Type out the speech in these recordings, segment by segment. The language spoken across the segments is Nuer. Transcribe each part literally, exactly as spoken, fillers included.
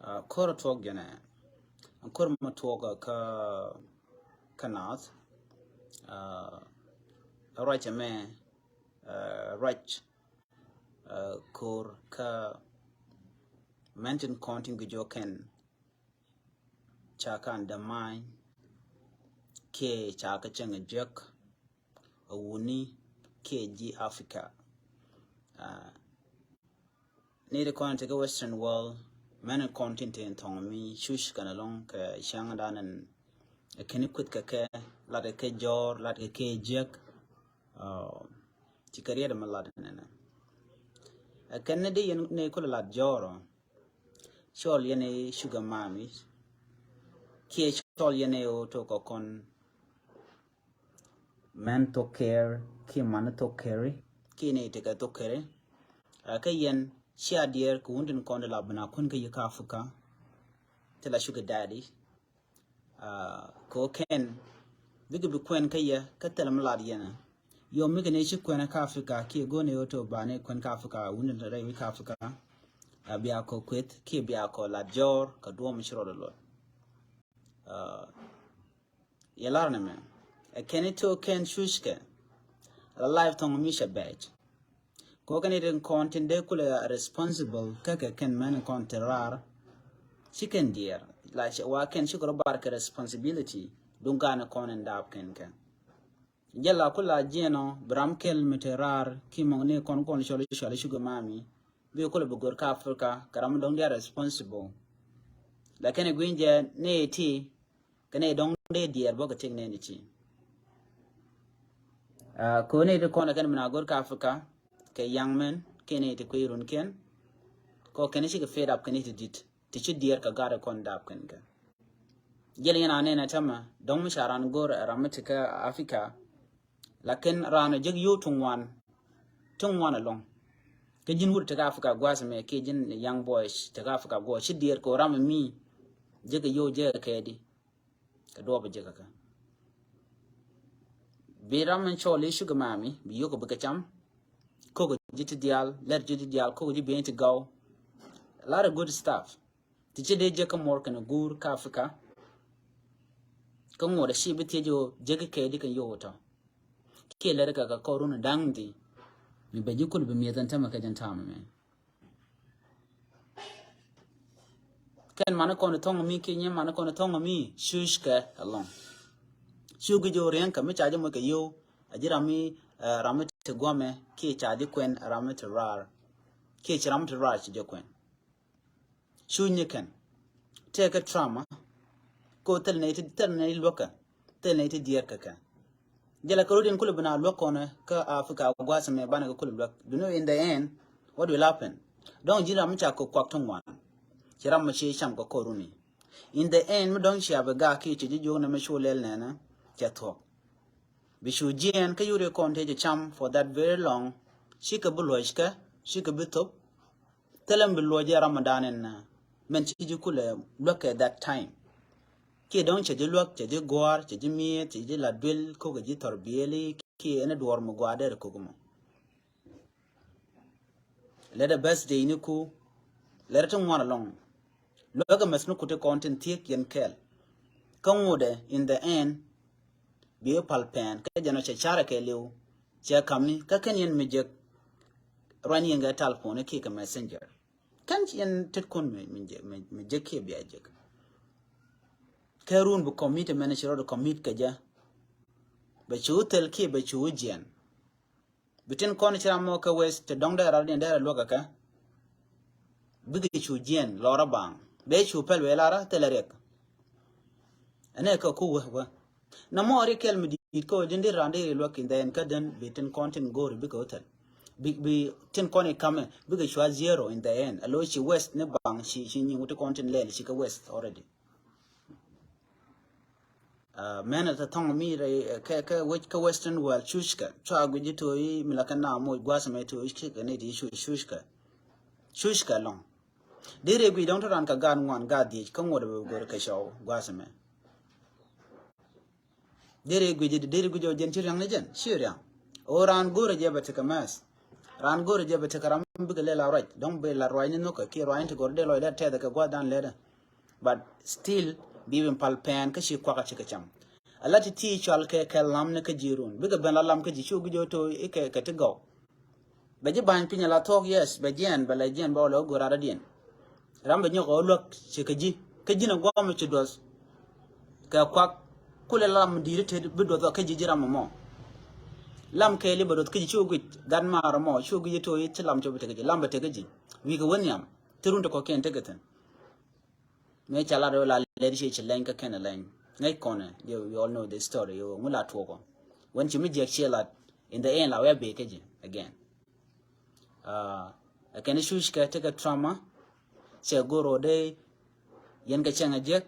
Ko̱r tuɔk jɛnɛ, ko̱r mɛ tuɔk kä kä naath. Ruac ɛmɛ ruac ko̱r kä mɛn tin kɔn tin kɛ jɔkɛn ca kan dämany kiɛ ca kä cäŋ jek a wuni kiɛ ji̱ Africa. Ni di kɔn ti kä Western world, mɛn kɔn tin tin thɔŋ mi cuc kɛn alɔŋ kɛ cäŋ dan ɛn kɛn kuth kɛ kɛ lat kɛ jɔr, lat kɛ kɛ jek. Ci kɛ riɛt mi lat nɛnɛ. Kɛn ni di yɛn ni kulɛ lat jɔr ɔ. Cɔl yɛn i sugar mami kiɛ cɔl yɛn i o to kɔ kɔn mɛn thok kɛɛr kiɛ mani thok kɛɛri kiɛ ni tekɛ thok kɛɛri. Kä yɛn cia diɛɛr kɛ wundin kɔn di la bina kun kä yik Africa. Ti la sugar daddy. Kɛ o kɛn bikɛ bi kuɛn kä yɛ kä thil mi lat yɛn. Yom mi kɛ ni ci kuɛn kä Africa kiɛ goni o to ba ni kuɛn kä Africa wundin rɛy wik Africa. Bia kɔ kueth kiɛ bia kɔ lat jɔr kɛ duɔm ci rɔd luɔt. Yɛ lar ni mɛ ɛ kɛn i to kɛn cuckɛ la life thɔŋ mi cɛ bɛc. Kɔ kɛn i tin kɔn tin dee kulɛ responsible kä kɛ kɛn mɛn kɔn ti rar. Ci kɛn diɛɛr la cɛ wa kɛn ci kɛ rɔ bar kɛ responsibility duŋ gan kɔn in dap kɛn kɛ. Jɛ la kula jiɛnɔ bi ram kɛl mi te rar ki mɔŋ ni kɔn kɔn cɔli cɔli sugar mami. Bi kula bi gor ka Africa kɛ ram dɔŋ dia responsible. Lakin guiŋ jɛ ni ti kɛ ni dɔŋ dee diɛɛr bɔ kɛ tik ni ni ti. Ko ni ti kɔn kɛn mi na gor ka Africa kɛ young men kɛ ni ti kuirun kɛn. Ko kɛn ci kɛ fed up kɛ ni ti dit. Ti ci diɛɛr kɛ gat kɔn dap kɛn kɛ. Jɛl yɛn a nɛn a tämɛ dɔŋ mi ca ran go̱r ɛ ram mi ti kä Africa. Lakin ran a jek yo̱w ti ŋuan ti ŋuan alɔŋ. Kä ji̱n wut ti kä Africa gua̱a̱th mɛ kiɛ ji̱n young boys ti kä Africa gua̱a̱th ci diɛɛr kɛ ram mi jek yo̱w jek kɛ di. Kɛ duɔp jek kä bi ram mi cɔl i sugar mami bi yok bi kɛ cam. Kok ji̱ ti dial lɛr ji̱ ti dial kok ji̱ bi ti gaw. Lot of good stuff. Ti ci dee jek kä mor kɛn guur kä Africa. Kä ŋuɔt a ci bi thiec yo jek kɛ di kɛn yo tɔ. Kiɛ lɛr kɛ kɛ kɔrun daŋ di. Mi bɛ ji̱ kul bi mieth ɛn tämɛ kɛ jɛn tamɛ mɛ. Kɛn mani kɔn thɔŋ mi kiɛ nyɛ mani kɔn thɔŋ mi cuc kɛ alɔŋ. Cuc gi jo riɛŋ kɛ mi ca jɛ mɔ kɛ yo. A ji̱ ram mi ram mi ti guamɛ kiɛ ca ji̱ kuɛn ram mi ti rar. Kiɛ ci ram mi ti rar ci jɛ kuɛn. Cuc ni kɛn tɛkɛ trauma. Ko thil ni ti thil ni luɔkɛ thil ni ti diɛɛr kɛ kɛ. Jɛlɛ kɛ rot in kulɛ bina luɔk kɔnɛ kä Africa gua̱a̱th mɛ banɛ kɛ kulɛ luɔk. Do you know in the end what will happen? Dɔŋ ji̱ ram mi ca kɛ kuak ti ŋuan. Ci ram mi ci cam kɛ kɔruni. In the end mi dɔŋ cia bi gak ki ci ji̱ jiök nɛ mi cu lɛl nɛnɛ cɛ thuɔk. Bi cu jiɛɛn kä yuri kɔn tëë ci cam for that very long. Cikɛ bi luɔckɛ cikɛ bi thop. Thilɛ mi bi luɔc jɛ Ramadan in mɛn ci ji̱ kulɛ luäk kɛ that time. Kiɛ dɔ̱ŋ cɛ ji̱ luäk cɛ ji̱ gua̱a̱r cɛ ji̱ mi̱eth cɛ ji̱ la duel kokɛ ji̱ thɔr bieli kiɛ ɛn duɔɔr mi gua̱a̱r dɛr kok mɔ. Lɛ dɛ birthday ni ku lɛ dɛ ti ŋuan alɔŋ. Luäk ɛ mɛth ni ku ti kɔn tin thiek yɛn kɛɛl. Kä ŋudɛ in the end bi pal pɛn kä jɛn ɔ cɛ carɛ kɛ liw. Cɛ kamni kä kɛn yɛn mi jek ruany yɛn kɛ talpon kiɛ kɛ messenger. Kɛn yɛn tet kun mi jek kiɛ bia jek. Kɛ run bi commit mɛn ci rɔd commit kɛ jɛ. Bɛ cu thil kiɛ bɛ cu jiɛn. Bi tin kɔn ci ram mɔ kɛ wes ti dɔŋ dɛɛr rɔd in dɛɛr luäk kɛ. Bikɛ cu jiɛn lɔrä baŋ bɛ cu pɛl wee lara thilɛ riɛk. Ɛnɛ kɛ ku wä wä. Na mɔ ri kɛl mi di̱i̱t kä wä din di ran di ri luäk in the end kä den bi tin kɔn tin go̱o̱ri bikɛ wä thil. Bi, bi tin kɔn i kamɛ bikɛ cua zero in the end. A lo ci west ni baŋ ci, ci nyiŋ wuti kɔn tin lɛl ci kä west already. Mɛn a thɔŋ mi rɛ kɛ kɛ wec kä western world cuckɛ cua guic ji to̱o̱c mi la kɛ na moc gua̱th mɛ to̱o̱c kɛ kɛ ni ti cuckɛ. Cuckɛ lɔŋ. Di rɛ guic dɔŋ tɔ ran kɛ gaat ŋuan gaat dhiec kä ŋuɔt bɛ gor kɛ cɔw gua̱th mɛ. Di rɛ guic di rɛ guic ɔ jɛn ci riaŋ ni jɛn ci riaŋ. O ran gor jɛ bɛ ti kɛ mɛth. Raan go̱o̱ri jɛ bɛ tekɛ ram bikɛ lɛ la ruac. Dɔ̱ŋ bɛ la ruac ni nhökɛ kiɛ ruac ni ti go̱o̱ri dee lɔcdɛ tɛthɛ kɛ gua̱th dan lɛtdɛ. But still bi ben pal pɛn kä ci kuak a cikɛ cam. A la ti ti cɔal kɛ kɛ lam ni kä ji̱ run bikɛ ben la lam kä ji̱ ci wä guic jɛ wä to̱ ikɛ kɛ ti gɔw. Bɛ ji̱ ba̱ny piny ala thuɔ̱k, yes, bɛ jiɛn, bɛ lɛ jiɛn, bɛ wä lɛ wä go̱o̱r arädiɛn. Ram bɛ nyɔk ɛ wä luäk ci kä ji̱, kä ji̱n ɛ guɔ̱m ci duɔth. Kɛ kuak kulɛ lam di̱i̱t tet bi duɔth ɔ kä ji̱ ji̱ ram ɛmɔ. Lam kɛɛli bɛ duɔth kä ji̱ ci wä guic gat maar ɛmɔ ci wä guic i̱ to̱ i̱ ci lam cop i̱ tek kä ji̱, lam bɛ tek kä ji̱. Wi̱i̱ kɛ wä nhiam ti run ti kɔ̱kiɛn tek kä thi̱n. Mëë ca lat rɛw la lɛt ci ci lɛny kä kɛn lɛny. Ŋäc kɔnɛ, you, you all know the story, you ŋu la tuɔkɔ. When ci mi jiɛk ci lat, in the end la wɛ bee kä ji̱ again. Ɛ kɛn cuc kɛ tekɛ trauma. Cɛ go̱r ɔ dee yɛn kɛ cɛŋ a jiɛk.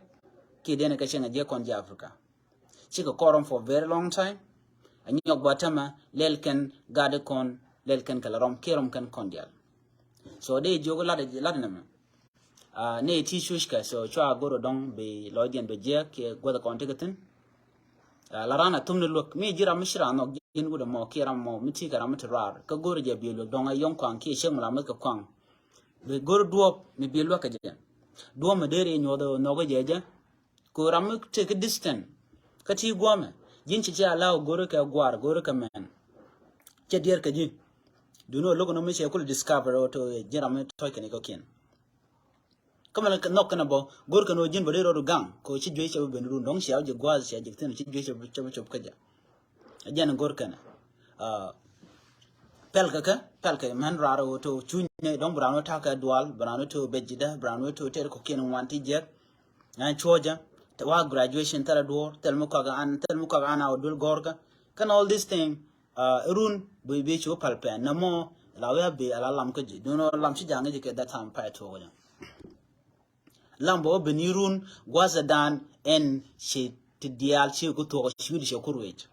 Ki den kɛ cɛŋ a jiɛk kɔn ji̱ Africa. Cikɛ kɔrɔm for very long time. A nyɔk ba tämɛ lɛl kɛn gat kɔn, lɛl kɛn kɛ la rɔm kiɛ rɔm kɛn kɔn dial. So dee jiök lat lat nɛmɛ. Ni ti cuc kɛ so cua go̱r ɔ dɔŋ bi lɔcdiɛn bɛ jiɛk kiɛ guäth kɔn tekɛ thi̱n. La ran a thum ni luäk mi ji̱ ram mi ci ran nhɔk ji̱n wut ɛmɔ kiɛ ram mɔ mi ti kɛ ram mi ti raar kä go̱r jɛ bi luäk dɔŋ a yɔŋ kuaŋ kiɛ ciek mi la mith kɛ kuaŋ. Bi go̱r duɔ̱ɔ̱p mi bi luäk kɛ jɛ. Duɔ̱ɔ̱p mi dee ri nyuɔth ɛ nhɔk jɛ jɛ. Ku ram mi tekɛ distant kä ti guɔmɛ ji̱n ci ci a la go̱r kɛ guar go̱r kɛ mɛn. Cɛ diɛr kɛ ji̱. Duni ɔ lo̱k nɔ mi cɛ kul discover ɔ to ji̱n ram mi tɔc kɛn ikɔkiɛn. Kä mɛn nhɔk kɛn a bɔ go̱r kɛn ɔ ji̱n bä dee rɔɔd gaŋ kɛ ɔ ci juec cɛ bä ben run dɔ̱ŋ cia ji̱ gua̱a̱th cia ji̱ thi̱n ci juec cɛ bä cop kä jɛ. A jɛn go̱r kɛn. Pɛl kɛ kɛ pɛl kɛ mɛn raar ɔ to cuny ni dɔ̱ŋ bɛ raan wä ta̱kɛ dual bɛ raan wä to bɛ ji̱dä bɛ raan wä to tɛr kɔkiɛn ŋuan ti jiɛk. Ɛn cuɔ̱cä te wa graduation thilɛ duɔ̱ɔ̱r thil mi kɔak an thil mi kɔak an a wä duel gɔ̱rkä. Kɛn all this thing. Run bi bi cu pal pɛn nɛmɔ la wia bi ala lam kä ji̱ dun ɔ lam ci jaŋ ji̱ kɛ that time pay tuɔk jɛ. Lam bä wä ben yi run gua̱thɛ dan ɛn ci ti diaal ci ku thuɔk ci wi̱c ci ku ruec.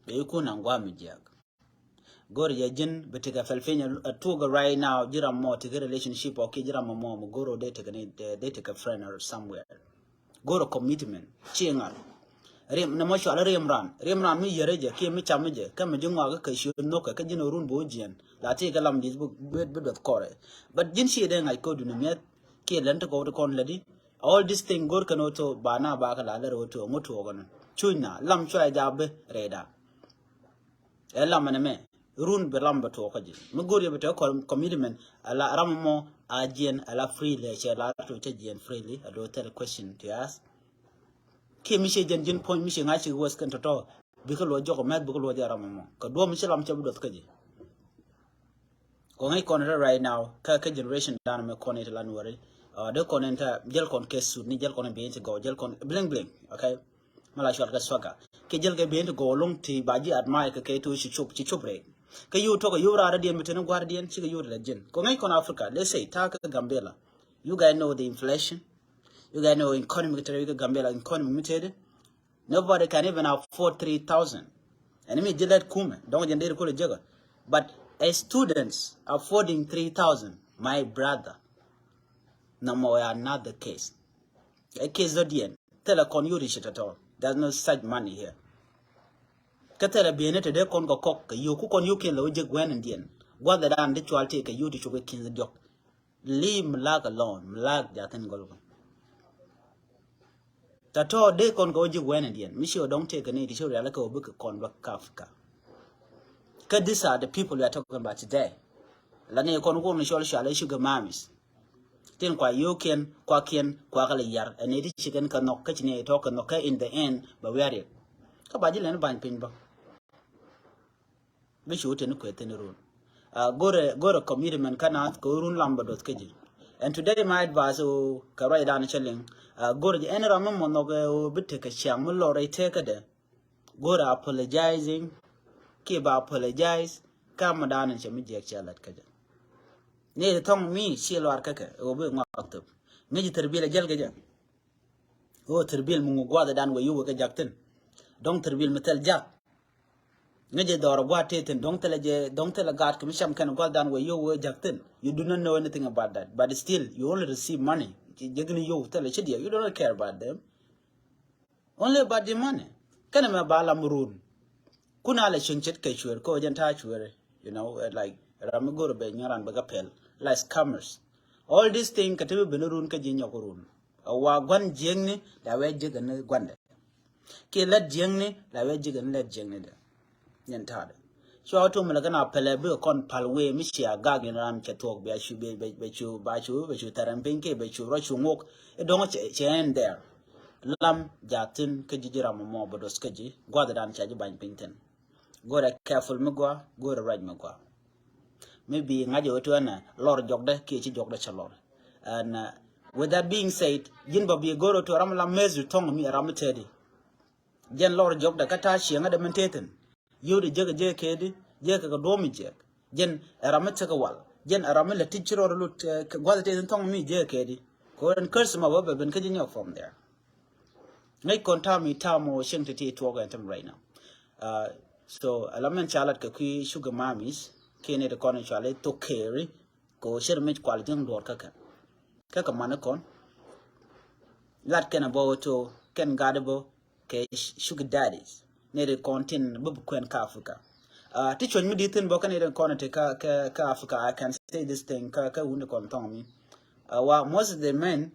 Bɛ yi kun an gua̱a̱ mi jiak. Go̱r yɛ ji̱n bi tikɛ pɛl piny a tuɔk right now ji̱ ram mɔ tikɛ relationship ɔ kiɛ ji̱ ram mɔ mɔ go̱r ɔ dee tikɛ ni dee tikɛ friend or somewhere. Go̱r ɔ commitment ci ŋa̱r. Rim nɛ mɔ cual rim ran rim ran mi yɛrɛ jɛ kiɛ mi cam jɛ kä mi ji̱ ŋɔak kä ci nhokɛ kä ji̱n ɔ run bo̱o̱ jiɛn la ti kɛ lam di̱th bi duɔth kɔrɛ. But ji̱n ci dee ŋa̱c ko̱du ni miɛth kiɛ lɛn ti kɔw ti kɔn lädi. All this thing go̱r kɛn ɔ to ba na ba kɛ la lɛr ɔ to ŋu tuɔk ni cuc na lam cua jɛ jabi rɛyda. Ɛ lam ɛn ɛmɛ run bɛ lam bɛ tuɔɔk kä ji̱ mi go̱r yɛ bɛ tɛ commitment. Ala ram mɔ a jiɛn ala freely cɛ la to cɛ jiɛn freely a do thil question to ask. Kiɛ mi cɛ jiɛn ji̱n puɔ̱ny mi cɛ ŋa̱c cɛ wes kɛn tɔtɔ bikɛ luɔ jɔk mɛth bikɛ luɔ jɛ ram mɔ kɛ duɔ̱m mi cɛ lam cɛ bi duɔth kä ji̱. Kɔn ŋäc kɔn ɛ right now kä kä generation dan mɛ kɔn ɛ ti la nuɔri. Dee kɔn ɛ ta jäl kɔn kɛ sut ni jäl kɔn ɛ bi ti gɔw jäl kɔn bling bling. Okay. Mala cual kɛ swagger kɛ jäl kɛ bi ti gɔw loŋ ti ba ji̱ admire kɛ kɛ to ci cop ci cop rɛ. Kɛ yio̱w tɔkɛ yio̱w raar diɛn mi teni gua̱r diɛn cikɛ yio̱w ti la jiɛn kɔn ŋäc kɔn Africa let's say ta kɛ Gambela. You guys know the inflation. You guys know economy kɛ tɛrɛ kɛ Gambela economy mi teni. Nobody can even afford three thousand. Ɛn mi ji̱ lɛt kumɛ dɔ̱ŋ jɛn deri kulɛ jekɛ. But a students affording three thousand, my brother. Nɔmɔ ɛ another case. Ɛ case dɔ̱diɛn thilɛ kɔn yuri ci tɔtɔ. There's no such money here. Kä thilɛ bieni te dee kɔn kɛ kɔk kɛ yio̱w ku kɔn yio̱w kiɛn lɛ wä jek wɛn in diɛn. Gua̱thɛ dan di cual ti kɛ yio̱w ti cuk kɛ kiɛn diɔk. Leave Malak alone. Malak jathin gɔl kɔn. Ta tɔ dee kɔn kɛ wä ji̱ wɛn in diɛn mi ci wä dɔŋ tëë kɛ ni ti ci wä rial kɛ wä bikɛ kɔn bä kaf ka. Kä these are the people we are talking about today. La ni kɔn wun ni cɔl cɔal i̱ sugar mamis. Tin kua yo̱o̱kiɛn kua kiɛn kua kɛ lɛ yar ɛn ni ti ci kɛn kɛ nhɔk kä ci ni tɔ kɛ nhɔk kä in the end bɛ wiar yɛ. Kä ba ji̱ lɛn ba̱ny piny bä. Bi cu teni kuɛ thin run. Go̱rɛ go̱rɛ commitment kä naath kɛ run lam bɛ duɔth kä ji̱. And today my advice o kɛ ruacdan cä liŋ. Go̱rɛ jɛ ɛn ram mi mɔ nhɔk ɛ o bi tekɛ ciaŋ mi lɔr rɛy tekädɛ. Go̱rɛ apologizing kiɛ ba apologize kä mɔ dan in cɛ mi jiɛk cɛ lat kä jɛ. Ni ti thɔŋ mi ci luar kä kɛ o bi ŋɔak thop. Ŋäc thir bil a jäl kä jɛ. Ɣöö thir bil mi ŋu gua̱a̱th dan wee yio̱w wee kɛ jak thi̱n. Dɔ̱ŋ thir bil mi thil jak. Ŋäc jɛ dhɔr gua̱a̱th tëë thi̱n dɔ̱ŋ thilɛ jɛ dɔ̱ŋ thilɛ gaat kɛ mi cam kɛn gua̱a̱th dan wee yio̱w wee jak thi̱n. You do not know anything about that but still you only receive money. Jek ni yio̱w thilɛ ci diɛ you do not care about them. Only about the money. Kɛnɛ mɛ ba lam run. Kun a lɛ cieŋ ce̱tkɛ cueer kä ɣöö jɛn ta̱a̱ cueeri. You know, eh, like, ram mi go̱r bɛ nyɔran bɛ kɛ pɛl. Like scammers. All these things kɛ ti bi ben run kä ji̱ nyɔk run. A wa gua̱n jiäkni la wɛ jiäk ni gua̱ndɛ. Kiɛ lɛt jiäkni la wɛ jiäk ni lɛt jiäkni dɛ. Nyɛn ta̱a̱dɛ. Cua tum lɛ kɛn a pɛlɛ bikɛ kɔn pal wee mi cia gak in ram cɛ thuɔk bia cu bia cu ba cu bia cu thɛrɛm piny kiɛ bia cu rɔ cu ŋok. I̱ dɔ̱ŋ cɛ cɛ ɛn dhɛr. Lam jathin kä ji̱ ji̱ ram mɔ bä dɔth kä ji̱ gua̱th dan ca ji̱ bany piny thin. Go̱rɛ careful mi gua, go̱rɛ ruac mi gua. Mi bi ŋa̱c ɛ wä tuɛnɛ lɔr jɔkdɛ kiɛ ci jɔkdɛ cɛ lɔr. And uh, with that being said, ji̱n bä bi go̱rɛ tuɛ ram la meth ri thɔŋ mi ram mi tɛdi. Jɛn lɔr jɔkdɛ kä ta̱a̱ cieŋädɛ min tethin. Yio̱w di jek jek kedi jek kɛ duɔ̱ɔ̱m mi jek. Jɛn ɛ ram mi tekɛ wal. Jɛn ɛ ram mi lɛ tic ci rɔɔd lut gua̱th tethin thɔŋ mi jek kedi. Kɛ wä den curse ma wä bɛ ben kä ji̱ nyɔk from there. Ŋäc kɔn ta̱a̱ mi ta̱a̱ mɔ cieŋ ti ti tuɔɔk ɛn tem right now. Uh, so ala mɛn ca lat kɛ kui̱ sugar mamis kiɛ ni ti kɔn cuali thok keri. Kɛ wä cir mic kual ji̱n duɔr kä kɛ kä kɛ mani kɔn. Lat kɛn a bɔ wä to kɛn gat bɔ kɛ sugar daddies. Ni ri kɔn tin bi bi kuɛn kä Africa. Uh, ti cuɔ̱ny mi di thin bɔ kɛn ni ri kɔn ti kä kä kä Africa. I can say this thing kä kä wuni kɔn thɔŋ mi. Uh, wa most of the men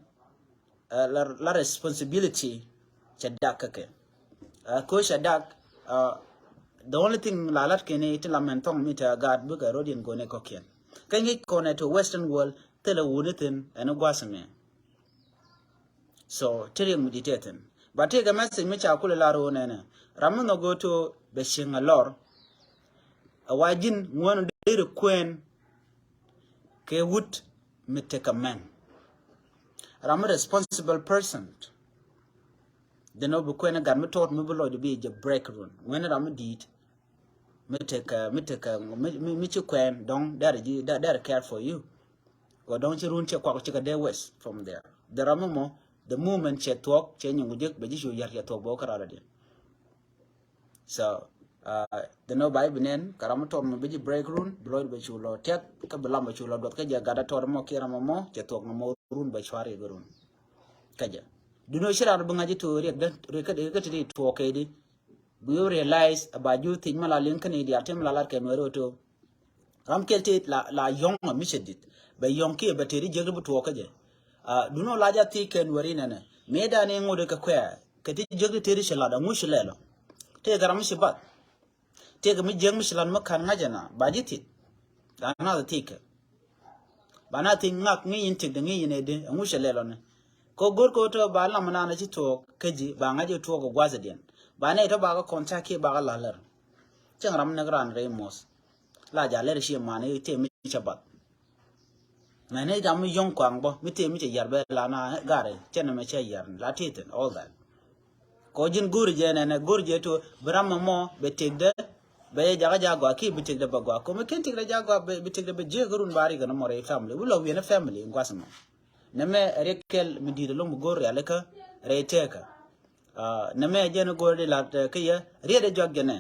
uh, la, la responsibility cɛ dak kä kɛ. Uh, ko cɛ dak uh, the only thing la lat kɛn ni ti la mɛn thɔŋ mi ti a gat bi kɛ rodian gone kɔkiɛn. Kɛ ŋic kɔn to Western world thilɛ wuni thin ɛn gua̱th mi. So ti riɛk mi di tethin. Ba ti kɛ message mi ca kuli la ro nɛnɛ. Ram mi nhɔk go̱o̱r to bɛ cieŋ a lɔr. A wa ji̱n ŋuɔn deri kuɛn kɛ wut mi tekɛ mɛn. Ram mi responsible person. Dhin ɔ bi kuɛn gat mi tɔt mi bi lɔc bi jɛ break run. Ŋuɛn ram mi di̱i̱t. Mi tekɛ mi tekɛ mi mi ci kuɛn dɔŋ der ji̱ der care for you. Kɛ dɔ̱ŋ ci run cɛ kuak ci kɛ dee wes from there. The ram mɔ the moment cɛ thuɔk cɛ nyuŋ jek bɛ ji̱ cu yar cɛ thuɔk bɛ wä kä rara diɛn. So uh, the no ba ibi nɛn kɛ ram mɔ tɔt mɔ bɛ ji̱ break run bi lɔc bɛ cu lɔ tɛk kä bi lam bɛ cu lɔ duɔth kä jɛ gat a tɔt mɔ kiɛ ram mɔ cɛ thuɔk nɔ mɔ run bɛ cuar yɛ bi run. Kä jɛ duno ci ran bi ŋa̱c i̱ to riɛk dä riɛk kä ti ti tuɔk kɛ di. Bi wä realize aba ju thiec mi la liŋ kä ni diaal ti mi la lat kɛ nuɛri wä to. Ram kɛl ti la la yɔŋ a mi cɛ dit bɛ yɔŋ kiɛ bɛ teri jek ti bi tuɔɔk kä jɛ. Duno la ja thiec kɛ nuɛri nɛnɛ mi dan iŋot kɛ kuɛ kɛ ti jek ti teri cɛ lat a ŋuc cɛ lɛl ɔ. Tëëkɛ ram mi ci bath. Tëëkɛ mi jek mi ci lat mi ka̱n ŋa̱c ɛna ba ji̱ thiec. La na thiec kɛ ba na thiec ŋak ŋi̱i̱c in tiɛkdɛ ŋi̱i̱c in ɛ di a ŋuc cɛ lɛl ɔ ni. Kɛ go̱r kɛ wä tɔ ba lam naan ci tuɔɔk kä ji̱ ba ŋa̱c i̱ tuɔɔk kɛ gua̱th diɛn ba nɛy tɔ ba kɛ kɔn ca kiɛ ba kɛ la̱l lär. Cäŋ ram näk raan rɛy muɔth. La ja lɛr ci man i̱ tëë mi cɛ bath. Mɛn i̱ jam mi yɔ̱ŋ kuaŋ bä mi tëë mi cɛ yar bɛ la na gari cɛ nɛ mɛ cɛ yar la tithin all that. Kɔ ji̱n go̱ri jɛ nɛnɛ go̱ri jɛ to bi ram mɔ bɛ tëkdɛ bɛ jɛ jakä ja gɔaa ki bi tëkdɛ bɛ gɔaa kɔ mi ken tëkdɛ ja gɔaa bi tëkdɛ bɛ jiäk run ba rik nɔ mɔ rɛy family wi lɔ wiɛn family in gua̱th mɔ. Nɛ mɛ riɛk kɛl mi di̱i̱t lo̱ŋ mi go̱r rialikä rɛy tëkä. Nɛ mɛ jɛn go̱r di lat kä yɛ riɛt ɛ juak jɛnɛ.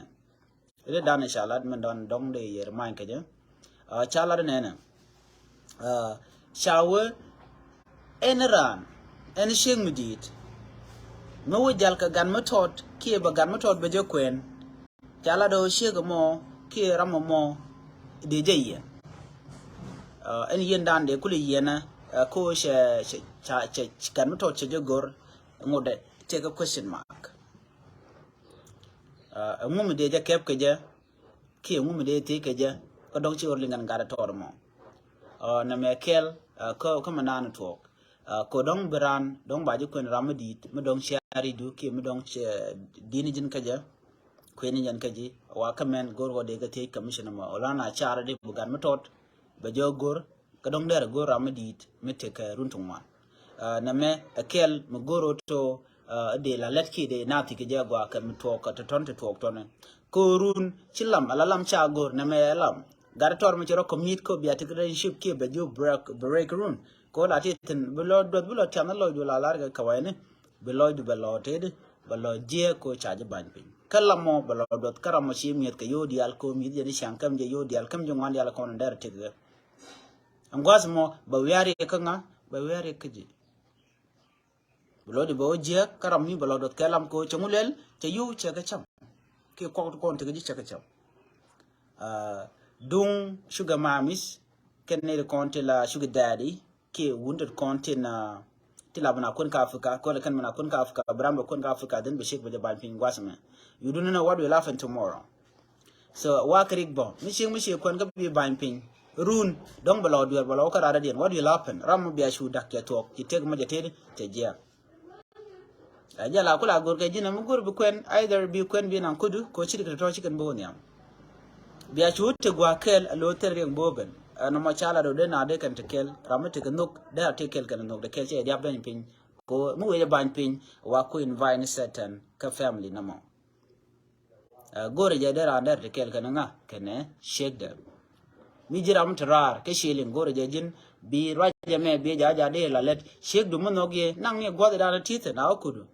Ri dan ca lat min dɔn dɔŋ de yɛ remind kɛ jɛ. Ca lat nɛnɛ. Ca wee ɛn raan ɛn ciek mi di̱i̱t. Mi wee jal kɛ gan mi tɔt kiɛ bɛ gan mi tɔt bɛ jɛ kuɛn. Ca lat ɔ ciek mɔ kiɛ ram mɔ dee jɛ yɛn. Ɛn yɛn dan dee kuli yɛn ko cɛ cɛ ca cɛ gan mi tɔt cɛ jɛ gor. Ŋot dɛ take a question mark. Ɛŋu mi dee jɛ kɛp kɛ jɛ kiɛ ɛŋu mi dee thiec kɛ jɛ. Kä dɔ̱ŋ ci ɣör liŋ ɛn gat ɛ tɔɔr mɔ. Nɛ mɛ kɛl kä kä mi naan tuɔɔk. Kɛ dɔ̱ŋ bi raan dɔ̱ŋ ba ji̱ kuɛn ram mi di̱i̱t mi dɔ̱ŋ cia ridu kiɛ mi dɔ̱ŋ cia di̱n ji̱n kä jɛ. Kuɛn ji̱n kä ji̱ wa kä mɛn go̱r kɔ dee kɛ thiec commission mɔ ɔ lan a car di bi gat mi tɔt. Bɛ jɛ go̱r kä dɔ̱ŋ dɛr go̱r ram mi di̱i̱t mi tekɛ run ti ŋuan. Nɛ mɛ ɛ kɛl mi go̱r ɔ to dee la lɛt ki dee na thik jɛ gua kɛ mi tuɔɔk kɛ ti tɔn ti tuɔɔk tɔn. Ko run ci lam ala lam ca go̱r nɛ mɛ ɛ lam. Gat tɔr mi ci rɔ kɔmit ko bia ti kɛ rɛn cip kiɛ bɛ jiök break break run. Ko la ti thin bi lɔ duɔth bi lɔ tiam lɔ ju la lar kɛ kɛ wɛni. Bi lɔ ju bɛ lɔ tedi bɛ lɔ jiɛ ko ca ji bany piny. Kä lam mɔ bɛ lɔ duɔth kä ram mɔ ci miɛth kɛ yo dial ko miɛth jɛ ni ciaŋ käm jɛ yo dial käm jɛ ŋuan dial kɔn dɛr tik kɛ. Ɛn gua̱th mɔ bɛ wiar yɛ kä ŋa bɛ wiar yɛ kä ji̱. Bi lɔ di bɛ wä jiɛk kä ram mi bɛ lɔ duɔth kɛ lam ko cɛ ŋu lɛl cɛ yio̱w cɛ kɛ cam. Kiɛ kɔk ti kɔn ti kɛ ji̱ cɛ kɛ cam. Duŋ sugar mamis, kɛn ni kɔn ti la sugar daddy, kiɛ wun ti kɔn ti na, ti la bina kun ka Africa, kɔn kɛn bina kun ka Africa, bram bɛ kun ka Africa, then bɛ shek bɛ jɛ bany piny guas mɛ. You don't know what will happen tomorrow. So wa kɛ rik bɔ mi ciek mi ciek kuɛn kä bi bany piny. Run dɔŋ bɛ lɔ duɛr bɛ lɔ kä rara diɛn, what will happen? Ram mi bia cu dak cɛ tuɔk ci tek mi jɛ tet cɛ jiɛk. Ɛ jɛ la kula gor kɛ ji̱n mi gor bi kuɛn, either bi kuɛn bi naŋ kudu ko ci dik tɔtɔ ci kɛn bi wä nhiam. Bia cu te gua kɛl a lo thil riɛk bo ben. Ɛn mɔ ca la do de na de kɛn te kɛl, ram mi te kɛ nhok de a te kɛl kɛn nhok de kɛl cɛ diap beny piny. Ko mi wee jɛ bany piny wa ku invite Satan kä family na mɔ. Ɛ, go̱rɛ jɛ dee raan dɛr ti kɛl kɛnɛ ŋa kɛnɛ ciekdɛ. Mi ji̱ ram ti raar kä cieliŋ go̱rɛ jɛ ji̱n bi ruacɛ mɛ bi ja̱ ja̱ dee la lɛt ciekdu mi nhɔk yɛ naŋ ni gua̱th dan ti̱th na wä kudu.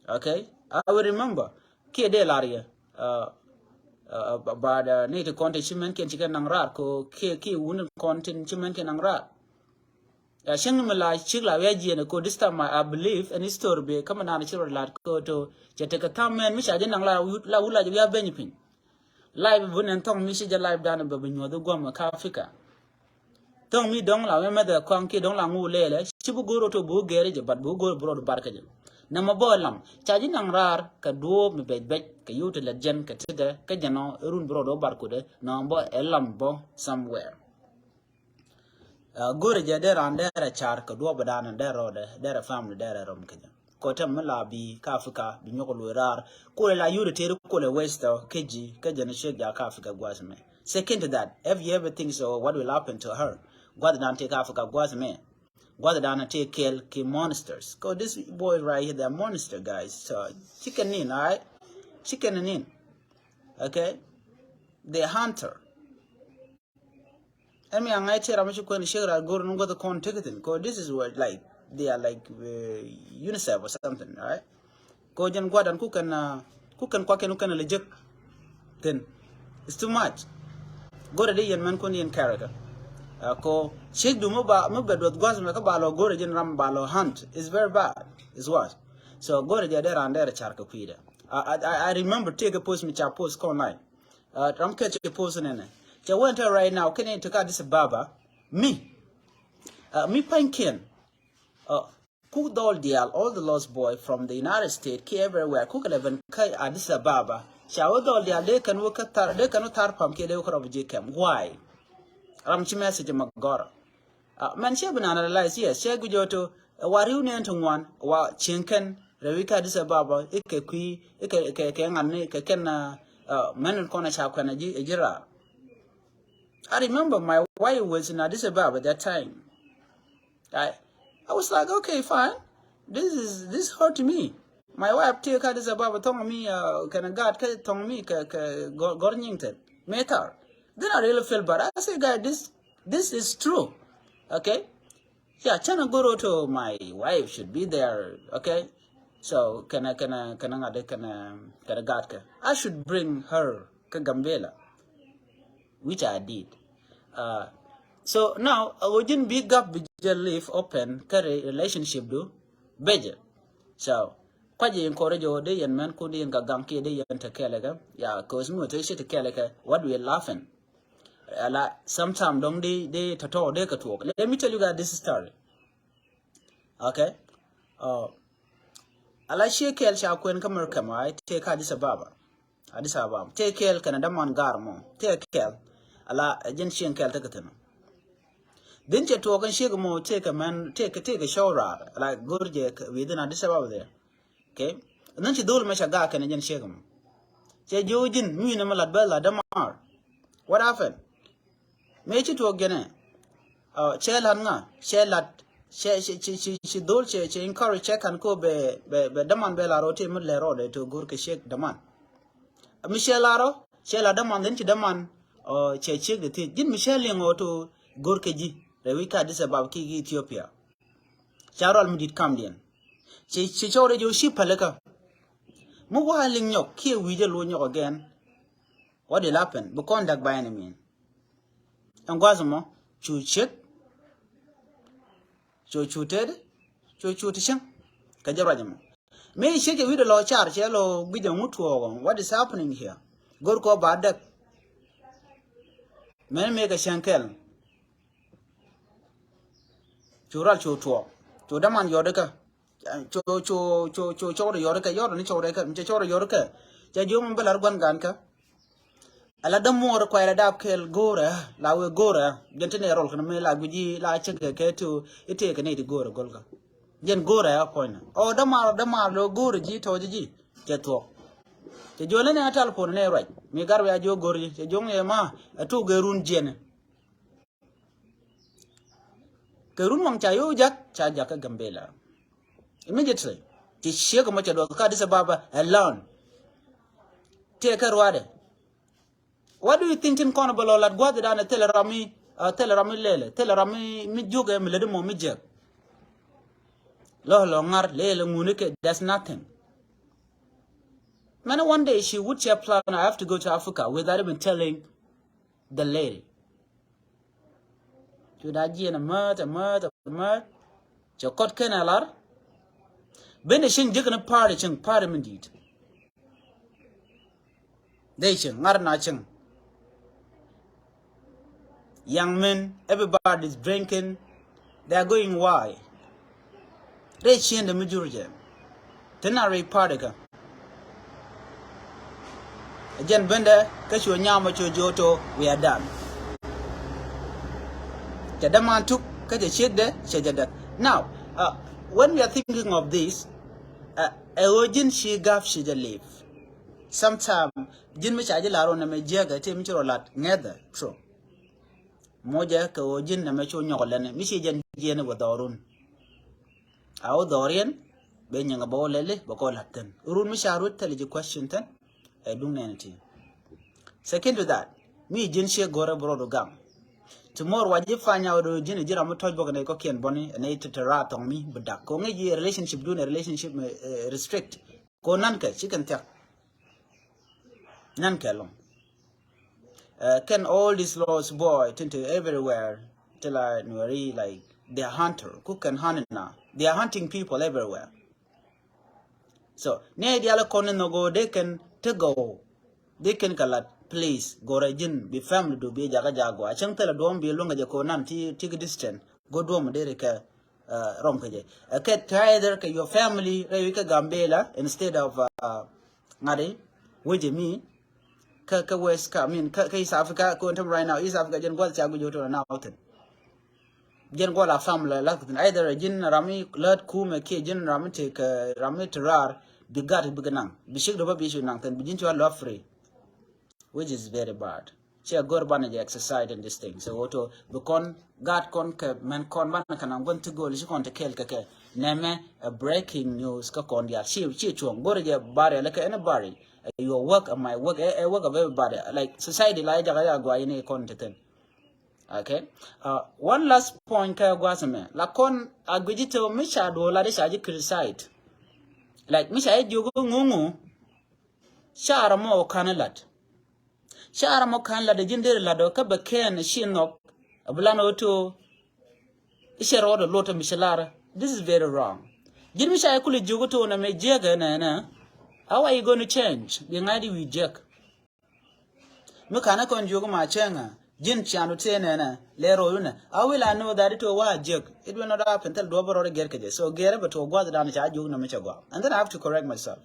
Okay, I will remember kiɛ dee lar yɛ. Ɛ, ɛ, ɛ, but, ɛ, ni ti kɔn ti ci mɛn kiɛn ci kɛ naŋ raar ko kiɛ kiɛ wun kɔn ti ci mɛn kiɛ naŋ raar. Ya cieŋ ni mi la cik la wiac jiɛn ko this time I, I believe in history bi kä mi naan ci rɔ lat ko to cɛ tekɛ tham mɛn mi ca ji̱ naŋ la wut la wut la jɛ wiac beny piny. Live bi nɛn thɔŋ mi ci jɛ live dan bɛ bi nyuɔth guam ka Africa. Thɔŋ mi dɔŋ la wiac mɛthɛ kɔaŋ ki dɔŋ la ŋu lɛlɛ ci bi go̱r to bi wä gɛɛri jɛ but bi wä go̱r bi rɔ bar kä jɛ. Nɛ mɛ bɔ lam ca ji̱ naŋ raar kɛ duɔɔp mi bɛc bɛc kɛ yio̱w ti lɛ jɛn kɛ ti dɛ kɛ jɛn ɔ run bi rɔ dɔ bar kudɛ nɔ bɔ ɛ lam bɔ somewhere. Ɛ, go̱rɛ jɛ dee raan dee rɛ car kɛ duɔp dan dee rɔɔdɛ dee rɛ family dee rɛ rɔm kɛ jɛ. Kɔ tɛm mi la bi ka Africa bi nyɔk luɔi raar. Kulɛ la yuri teri kulɛ waste ɔ kɛ ji̱ kɛ jɛ ni ciek ja ka Africa guas mɛ. Second to that, if you ever think so, what will happen to her? Guath dan tee ka Africa guas mɛ. Guath dan tee kɛl ki monsters. Kɔ this boy right here, they're monster guys. So chicken in, alright? Chicken in. Okay? They hunter. Ɛn mi aŋa̱c ti ram mi ci kuɛn ciek rat go̱r ni guäth kɔn tek thin. Ko this is what, like, they are like, uh, UNICEF or something, right? Ko jɛn guadan ku kɛn, uh, ku kɛn kuak kɛn ku kɛn lɛ jek thin. It's too much. Go̱rɛ di yɛn mɛn kun yɛn character. Uh, ko ciek du mi ba mi bɛ duɔth guath mɛ kä ba lɔ go̱rɛ jɛn ram ba lɔ hunt. It's very bad. It's worse. So go̱rɛ jɛ dee ran dee rɛ car kɛ kui̱dɛ. I, I, I remember tëëkɛ post mi ca post kɔn line. Uh, ram kɛ ci post nɛnɛ. Cɛ wɛn tɛ right now kɛn in ti ka Addis Ababa. Mi. Uh, mi pain kiɛn. Uh, ku dhɔl dial all the lost boy from the United States ki everywhere. Ku kɛ lɛ ben ka Addis Ababa. Ca wä dhɔl dial dee kɛn wä ka thar dee kɛn wä thar pam kiɛ dee wä ka refugee camp. Why? Ram ci message ma gɔr. Uh, mɛn ciɛ bi naan realize, yes, ciɛ guic ɔ to, uh, wa riw ni ɛn ti ŋuan wa cieŋ kɛn rɛwi kä Addis Ababa ikɛ kui̱ ikɛ kɛ kɛ ŋan ni kɛ kɛn, uh, uh, mɛn in kɔn a ca kuɛn a ji̱ a ji̱ raar. I remember my wife was in Addis Ababa that time. I, I was like, okay, fine. This is this hurt me. My wife tëë kä Addis Ababa thɔŋ mi, uh, kɛn a gaat kä thɔŋ mi kɛ kɛ gɔr gɔr nyiŋ tɛn. Metar. Then I really feel bad. I say, guy, this this is true. Okay? Yeah, cɛn a go̱r ɔ to my wife should be there. Okay? So kɛn a kɛn a kɛn a ŋa̱t kɛn a kɛn a gaat kɛ. I should bring her kä Gambela. Which I did. Uh, so now a ɣöö ji̱n bi gap bi jɛ leave open kä re- relationship du bejɛ. So kuacɛ encourage ɣöö dee yɛn mɛn kun dee yɛn ka gaŋ kiɛ dee yɛn te kɛɛlɛ kɛ. Ya, cause mi wä te ci te kɛɛlɛ kɛ, what we laughing? Ala sometime dɔŋ dee dee tɔtɔ dee kɛ tuɔk. Let me tell you guys this story. Okay? Uh, ala ciɛ kɛɛl ca kuɛn kä America mɔ, ai tëë kä Addis Ababa. Addis Ababa. Tëë kɛɛl kɛn a däman gar mɔ. Tëë kɛɛl. Ala jɛn cieŋ kɛɛl tekɛ thin. Dhin cɛ tuɔɔk kɛn ciek mɔ tëë kɛ mɛn tëë kɛ tëë kɛ cɔw raar. Ala go̱r jɛ kɛ within Addis Ababa there. Okay? And then ci dhol mɛ ca gaa kɛn a jɛn ciek mɔ. Cɛ ji̱ wä ji̱n mi wi̱n ɛmɛ lat bä lat dämar. What happened? Mëë ci tuɔɔk jɛnɛ. Uh, cɛ lat ŋa cɛ lat cɛ cɛ cɛ cɛ cɛ dhol cɛ cɛ encourage cɛ kan ko bɛ bɛ bɛ däman bɛ lat rɔ ti mi lɛ rɔ dɛ to go̱r kɛ ciek däman. Mi cɛ lat rɔ cɛ lat däman dhin ci däman. Uh, cɛ ciek de thiec ji̱n mi cɛ liŋ ɔ to go̱r kɛ ji̱ rɛ wi̱c ka Addis Ababa ki ki Ethiopia. Ca rɔl mi dit kamdiɛn. Cɛ cɛ cɔw rɛ jɛ wä ci pälikä. Mi wa liŋ nyɔk kiɛ wi̱c jɛ lo̱c nyɔk again. What will happen? Bi kɔn dak ba ɛn min. Ɛn gua̱th mɔ cu ciek. Cu cu tet. Cu cu ti cäŋ. Kɛ jɛ ruac mɔ. Mëë ciek cɛ wi̱cdɛ lɔ car cɛ lɔ guic ɛŋu tuɔɔk ɔ. What is happening here? Go̱r kɔ ba däk. Mɛn mëë kɛ cäŋ kɛl. Cu ral cu tuɔɔk. Cu däman yɔt ikä. Cu, cu, cu, cu cɔwdɛ yɔt ikä, yɔt ni cɔwdɛ ikä, mi cɛ cɔwdɛ yɔt ikä. Cɛ jiök mi bä lar gua̱n gan kä. Ala dämuɔɔr kuay la dap kɛl go̱o̱rɛ, la wee go̱o̱rɛ. Jɛn ti nɛ rɔl kɛn mi la gui̱ci la cäŋ kɛ kɛ ti, itëë kɛ nɛy ti go̱o̱rɛ go̱l kä. Jɛn go̱o̱rɛ a puɔ̱ny nɛ. Ɔ dämaar, dämaar lo go̱o̱rɛ ji̱ tɔ̱ ji̱ ji̱. Cɛ thuɔ̱k. Cɛ jiök ni nɛ tal puɔ̱n nɛ ruac. Mi gar wia jiök go̱o̱rɛ ji̱. Cɛ jiök ni ma, ɛ tuk gɛ run jiɛn. Kɛ run waŋ ca yo̱o̱ jak, ca jak kä Gambela. Immediately. Ti ciek mɔ cɛ duɔth kä Addis Ababa alone. Tëë kɛ ruaadɛ. What do you think tin kɔn bä lɔ lat gua̱th dan thilɛ ram mi, uh, thilɛ ram mi lɛlɛ, thilɛ ram mi, mi jiök ɛ mi lät mɔ mi jiɛk. Lɔ lɔ ŋar lɛlɛ ŋuni kɛ, that's nothing. Mɛn one day ci wut cɛ plan, I have to go to Africa without even telling the lady. Cu da jiɛn a mät, a mät, a mät. Cɛ kɔt ken a lar. Ben de cieŋ jiäk ni party cieŋ, party min di̱i̱t. Dee cieŋ, ŋar na cieŋ. Young men, everybody is drinking. They are going why? Rɛy ciendɛ mi jur jɛ. Thin a rɛy party kä. Jɛn bendɛ kä cu nyamɔ cu joto, we are done. Cɛ däman tuk kä cɛ ciekdɛ cɛ jɛ däk. Now, uh, when we are thinking of this, uh, ɛ ɣöö ji̱n ci gap ci jɛ live. Sometime ji̱n mi ca ji̱ lar wä nɛ mɛ jiäkɛ ti mi ci rɔ lat ŋɛthɛ. So mocɛ kɛ ɣöö ji̱n nɛ mɛ cu nyɔk lɛn mi ci jɛn jiɛn wä dhɔrun. A wä dhɔriɛn bɛ nyiŋ bä wä lɛli bä kɔ lat thin. Run mi ca ruet thɛl ji̱ question thin. Ɛ duŋ nɛn ti. Second to that, mi ji̱n ciɛ go̱rɛ bä rɔɔd gaŋ. Ti mor wa ji̱ find out ji̱n ji̱ ram mi tɔc bä kɛ nɛ kɔkiɛn bɔni nɛ ti te raar thɔŋ mi bi dak. Kɔ ŋi̱ ji̱ relationship dun ɛ relationship mi, eh, restrict. Kɔ nan kɛ ci kɛn thiak. Nan kɛ lɔŋ. Uh, kɛn all these lost boy tin te everywhere. Ti la Nuɛri, like, they are hunter. Ku kɛn hunt na. They are hunting people everywhere. So nɛ dial kɔn ni nhɔk ɣöö dee kɛn ti gɔw. Dee kɛn kɛ lat, please, go̱rɛ ji̱n bi family du bi jakä jakä gɔaa. Cäŋ thilɛ duɔ̱ɔ̱m bi luäŋ kɛ jɛ kɛ nan ti, ti kɛ distant. Go̱ duɔ̱ɔ̱m dee ri kɛ, uh, rɔm kɛ jɛ. Ɛ kɛ ti either kɛ your family rɛy wi̱c kɛ Gambela instead of, uh, ŋa̱t i̱ wecɛ mi. Kä, kä West, kä, I mean, kä, kä East Africa, kä wä tɛm right now, East Africa, jɛn gua̱th ca guic wä tɔnɔ now thin. Jɛn gua̱th la family la thin. Either ji̱n ram mi lät kumɛ kiɛ ji̱n ram mi tek, eh, ram mi te raar, bi gat bi kɛ naŋ. Bi ciek dɔ bä bi cu naŋ thin, bi ji̱n cua lɔ free. Which is very bad. Ciɛ go̱r banɛ jɛ exercise in this thing. So wä tɔ, bi kɔn gat kɔn kɛ mɛn kɔn banɛ kɛ naŋ gua̱n ti go̱o̱l ci kɔn te kɛɛl kɛ kɛ. Nɛmɛ a breaking news kä kɔn diaal. Ci, ci cuɔ̱ŋ. Go̱rɛ jɛ bari ala kɛ anybody. Your work and my work, eh, eh, work of everybody. Like society la jaga ya gua ini kɔn te ten. Okay. Uh, one last point kɛ gua sɛ mɛ. La kɔn a guiji te mi ca do la de ca ji criticize. Like mi ca ji jogo ŋuŋu. Ca ra mɔ kan lat. Ca ram mɔ ka̱n lat ɛ ji̱n deri lat ɔ kä bɛ kɛn ci nhɔk. A bi lan ɔ to. I̱ cɛ rɔɔd ɔ lot ɔ mi ci lar. This is very wrong. Ji̱n mi ca i̱ kuli jiök ɔ to nɛ mɛ jiäk ɛ nɛnɛ. How are you going to change? Bi ŋa̱c di wi̱i̱ jiäk. Mi ka̱n ɛ kɔn jiök ma cɛŋ ɛ ji̱n cian ɔ tëë nɛnɛ lɛ rɔɔd ɔ nɛ. I will, I know that it ɔ wa jiäk. It will not happen. Thil duɔ̱p ɔ rɔɔd ɛ gɛr kɛ jɛ. So gɛr ɛ bɛ tuɔ gua̱th dan ca jiök nɛ mi cɛ gɔaa. And then I have to correct myself.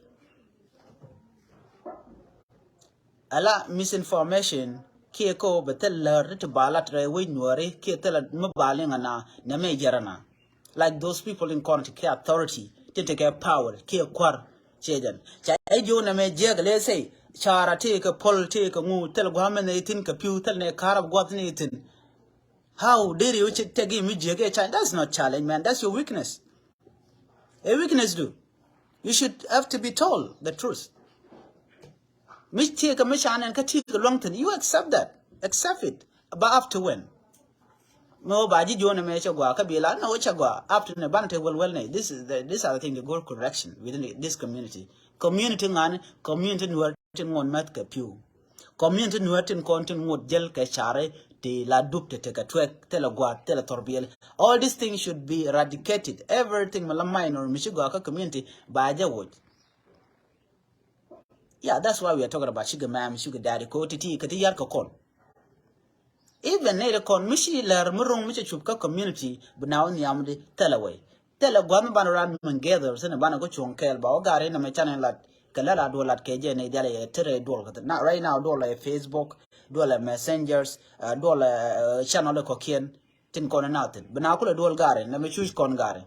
Ala misinformation kiɛ kä bɛ thil lär ti ba lat rɛy wec Nuɔri kiɛ thil mi ba liŋ ana nɛ mɛ yɛr ana. Like those people in kɔn ti kɛ authority ti ti kɛ power kiɛ kuar. Ciɛ jɛn ca ɛ jiök nɛ mɛ jiɛk lɛ sɛy. Cara ti kɛ pol ti kɛ ŋu thil guamɛ nɛ ithin kɛ piu thil nɛ karab guath nɛ ithin. How dare you tɛk i̱ mi jiɛk ɛ ca? That's not challenge, man. That's your weakness. A weakness do. You should have to be told the truth. Mi tiek kɛ mi ca nɛn kä tiek kɛ luaŋ thin. You accept that. Accept it. But up to when? Mi wä ba ji̱ juɔ̱n ɛmɛ cɛ gɔaa kä bi la nɔ wä cɛ gɔaa. Up to nɛ banɛ te wɛl wɛl nɛ. This is the, these are the things that go correction within the, this community. Community ŋa̱n, community Nuɛr tin ŋuɔ̱t mɛth kɛ piu. Community Nuɛr tin kɔn tin ŋuɔ̱t jäl kɛ carɛ ti la dup ti tekɛ tuɛk, thilɛ gua̱a̱th, thilɛ thɔrbiɛl. All these things should be eradicated. Everything mi la minor mi ci gɔaa kä community ba jɛ woc. Yeah, that's why we are talking about sugar ma'am, sugar daddy. Ko ti ti kɛ ti yar kɛ kɔn. Even nɛy ti kɔn mi ci lɛr mi ro̱ŋ mi cɛ cup kä community bi na wä nhiam di thilɛ wɛy. Thilɛ gua̱th mi banɛ ran mi gather thin banɛ kä cuɔ̱ŋ kɛɛl ba wä gar inɛ mɛ canɛ lat kɛ lɛ la duɔl lat kɛ jɛ nɛy dial yɛ ti rɛy duɔl kä thin. Na right now duɔl ɛ Facebook, duɔl ɛ messengers, duɔl ɛ channel kɔkiɛn tin kɔn ɛ na thin bi na kulɛ duɔl gar inɛ mɛ cuc kɔn gar in.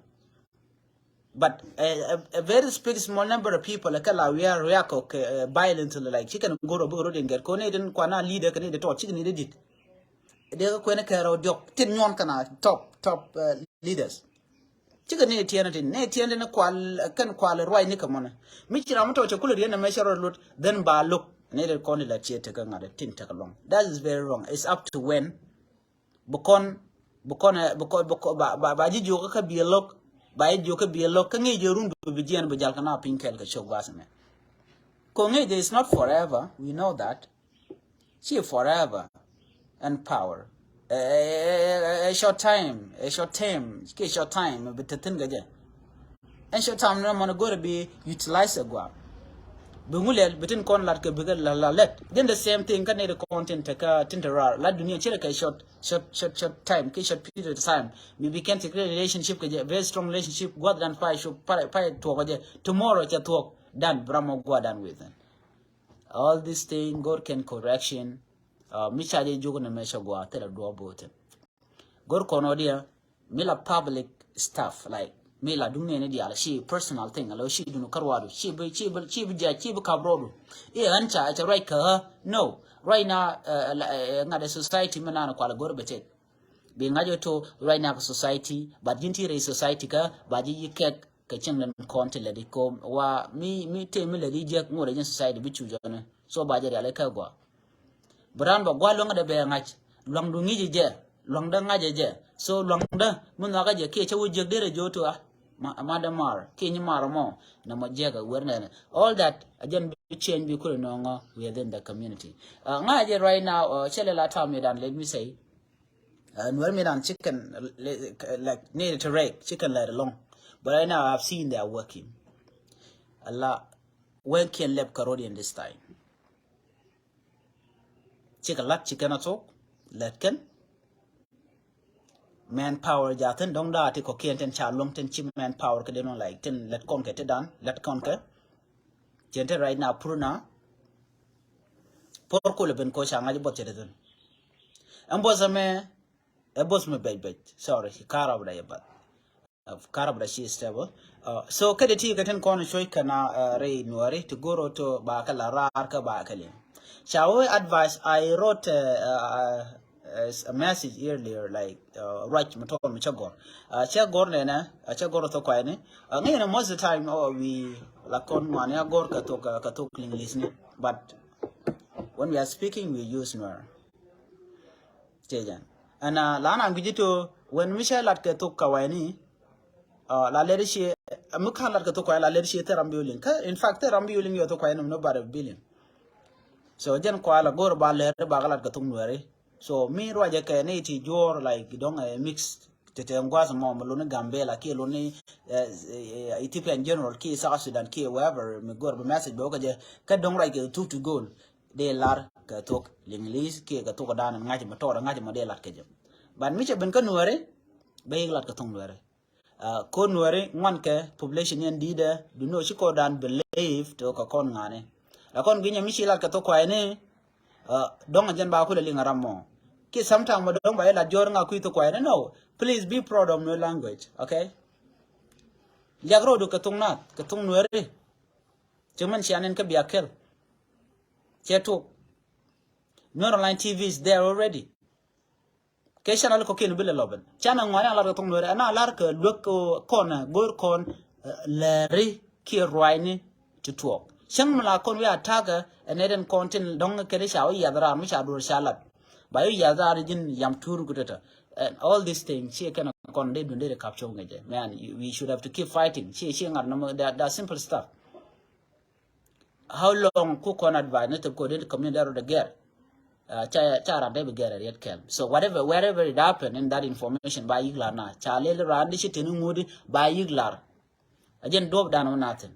But a, a, a very speak small number of people kɛ la wiaa react kɛ violently like ci kɛn go̱r ɔ bikɛ rot in gɛr kɛ ni din kuana leader kɛ ni di tɔt ci kɛ ni di dit. Dee kɛ kuɛn kɛ rɔ diɔk tin nyuɔn kɛn a top top leaders. Ci kɛ ni tiɛn tin ni tiɛn tin kual kɛn kual ruac ni kɛ mɔnɛ. Mi ci ram mi tɔt cɛ kulɛ riɛn mɛ cɛ rɔ lot then ba look ni di kɔn di la ciɛ tekɛ ŋa̱t tin tekɛ lɔŋ. That is very wrong. It's up to when. Bi kɔn bi kɔn bi kɔn bi kɔn ba ba ba ji̱ jiök kä biɛ lo̱k. Ba ji̱ jiök kä biɛ lo̱k kä ŋi̱i̱c jɛ run bi bi jiɛn bi jal kɛ na piny kɛl kɛ cok gua̱th mɛ. Kɛ ŋi̱i̱c jɛ is not forever, we know that. Ci forever and power. A short time, a short time, ki short time bi te thin kɛ jɛ. Ɛn short time ni mɔni go̱ri bi utilize a gua. Bi ŋu lɛl bi tin kɔn lat kɛ bi kɛ la la lɛt. Then the same thing kä nɛy ti kɔn tin te kä tin te rar la dunia ci rɛ kɛ short short short short time ki short period of time. Mi bi kɛn ti kɛ relationship kɛ jɛ very strong relationship guath dan pay shop pay pay tuɔk kɛ jɛ. Tomorrow cɛ tuɔk dan bra mɔ gua dan with. All this thing God can correction. Mi ca jɛ juk ni mɛ cɛ gua thilɛ duɔ botin. Gör kɔn ɔ diɛ mi la public stuff like mi la duŋ nɛni dial ci personal thing alo ci duni kar wadu ci bi ci bi ci bi ja ci bi kap rodu. Iɛ ɣän ca ca right kä ɣä no right now. Ŋa̱t ɛ society mi nan kual gör bɛ tek. Bi ŋa̱c ɛ to right now kä society but ji̱n ti rɛy society kä ba ji̱ yi kɛk. Kɛ cieŋ den kɔn ti lɛt i̱ kom wa mi mi te mi lɛt i̱ jiɛk ŋot ɛ jɛn society bi cu jɔni. So ba jɛ rial ikä gua. Bi ran ba gua luäŋ dɛ bɛ ŋa̱c luaŋdu ŋi̱c ɛ jɛ luaŋdä ŋa̱c ɛ jɛ. So luaŋdä mi nhɔakä jɛ kiɛ cä wä jiɛk derɛ jɛ wä to a ma dɛ mar kiɛ nyi mar mɔ. Nɛ mɔ jiɛk ɛ wer nɛnɛ all that a jɛn bi change bi kulɛ nɔŋɔ within the community. Ŋa̱c ɛ jɛ right now cɛ lɛ la tam yɛ dan let me say. Nuer mi dan chicken like need to rake chicken let alone. But right now I've seen they are working. A lot. When can lep Carodian this time? Chicken lat chicken a talk. Let can manpower jatin dong da ti ko kien ten cha long ten chi manpower ke deno like ten let kon ke te dan let kon ke. Jente right now purna. Por kule ben ko cha ngaji bot chete tun. Ambos ame. Ɛ both mi bɛc bɛc sorry ci karab da yɛ bath. Karab da ci stable. So kä de ti kä tin kɔn cuc kä na rɛy nuɔri ti goro to ba kä la rar kä ba kä liŋ. Ca wä advice I wrote a message earlier like ruac mi tɔl mi cä gor. Cä gor nɛnɛ cä gor thok kuayni. Ŋäcnɛ most of the time wi la kɔn ŋuani a gor kä thok kä thok liŋ lisni. But when we are speaking we use nuɔr. Cɛ jɛn ɛn la na gui̱ci to when mi cɛ lat kɛ thok kawayni. La lɛri ci mi kan lat kɛ thok kawayni la lɛri ci thɛ ram bi uliŋ kä in fact thɛ ram bi uliŋ yɔ thok kawayni mi no bar bi liŋ. So jɛn kɔa la go̱r ba lɛri ba ka lat kɛ thok nuɛri. So mi ruacɛ kɛ ni ti juɔr like dɔŋ ɛ mix. Tete ŋuath mɔ mi luni Gambela kiɛ luni Ethiopian general kiɛ South Sudan kiɛ wherever mi go̱r bi message bɛ wä kɛ jɛ kä dɔŋ ruac kɛ thuk ti go̱l. Dee lar kɛ thok Liŋli̱th kiɛ kɛ thok dan ŋa̱c mɔ tɔɔr ŋa̱c mɔ dee lat kɛ jɛ. But mi cɛ ben kä nuɛri bɛ yik lat kɛ thok nuɛri. Ko nuɛri ŋuan kɛ population yɛn di̱i̱dɛ duno ci kɔ dan believe to kɛ kɔn ŋa̱ni. La kɔn gi̱nyɛ mi ci lat kɛ thok kuayni. Dɔ̱ŋ a jɛn ba kulɛ liŋ a ram mɔ kiɛ sometime mɔ dɔ̱ŋ ba yɛ lat jɔr ŋa kui̱ thok kuayni no. Please be proud of nuer language okay. Liak rodu kɛ thok nath kɛ thok nuɛri. Cɛ mɛn cia nɛn kä bia kɛl. Cɛ tuk. Nuer online T V is there already. Kɛ channel kɔ kiɛn bi lɛ lɔbɛn channel ŋuani a lar kɛ thok nuɛri ɛn a lar kɛ luek kɔn go̱r kɔn lɛri kiɛ ruayni ti tuɔk. Cäŋ mi la kɔn wi̱i̱ a ta̱a̱ kɛ ɛn ɛ den kɔn tin dɔ̱ŋ kɛn ca wi̱i̱ yath raar mi ca duɔr ca lat. Ba wi̱i̱ yath raar ji̱n yam tuur ku tɛtɛ. And all these things ciɛ kɛn kɔn dee dun dee kap cɔw ŋɛcɛ man we should have to keep fighting ciɛ ciɛ ŋa̱t nɔmɔ. That simple stuff. How long ku kɔn advice ni tep ko den community daro de gɛr. Ca ca ran de bi gɛr riet kɛl so whatever wherever it happen in that information ba yik lar na ca lel ran di ci teni ŋudi ba yik lar. A jɛn duɔp dan wä na thin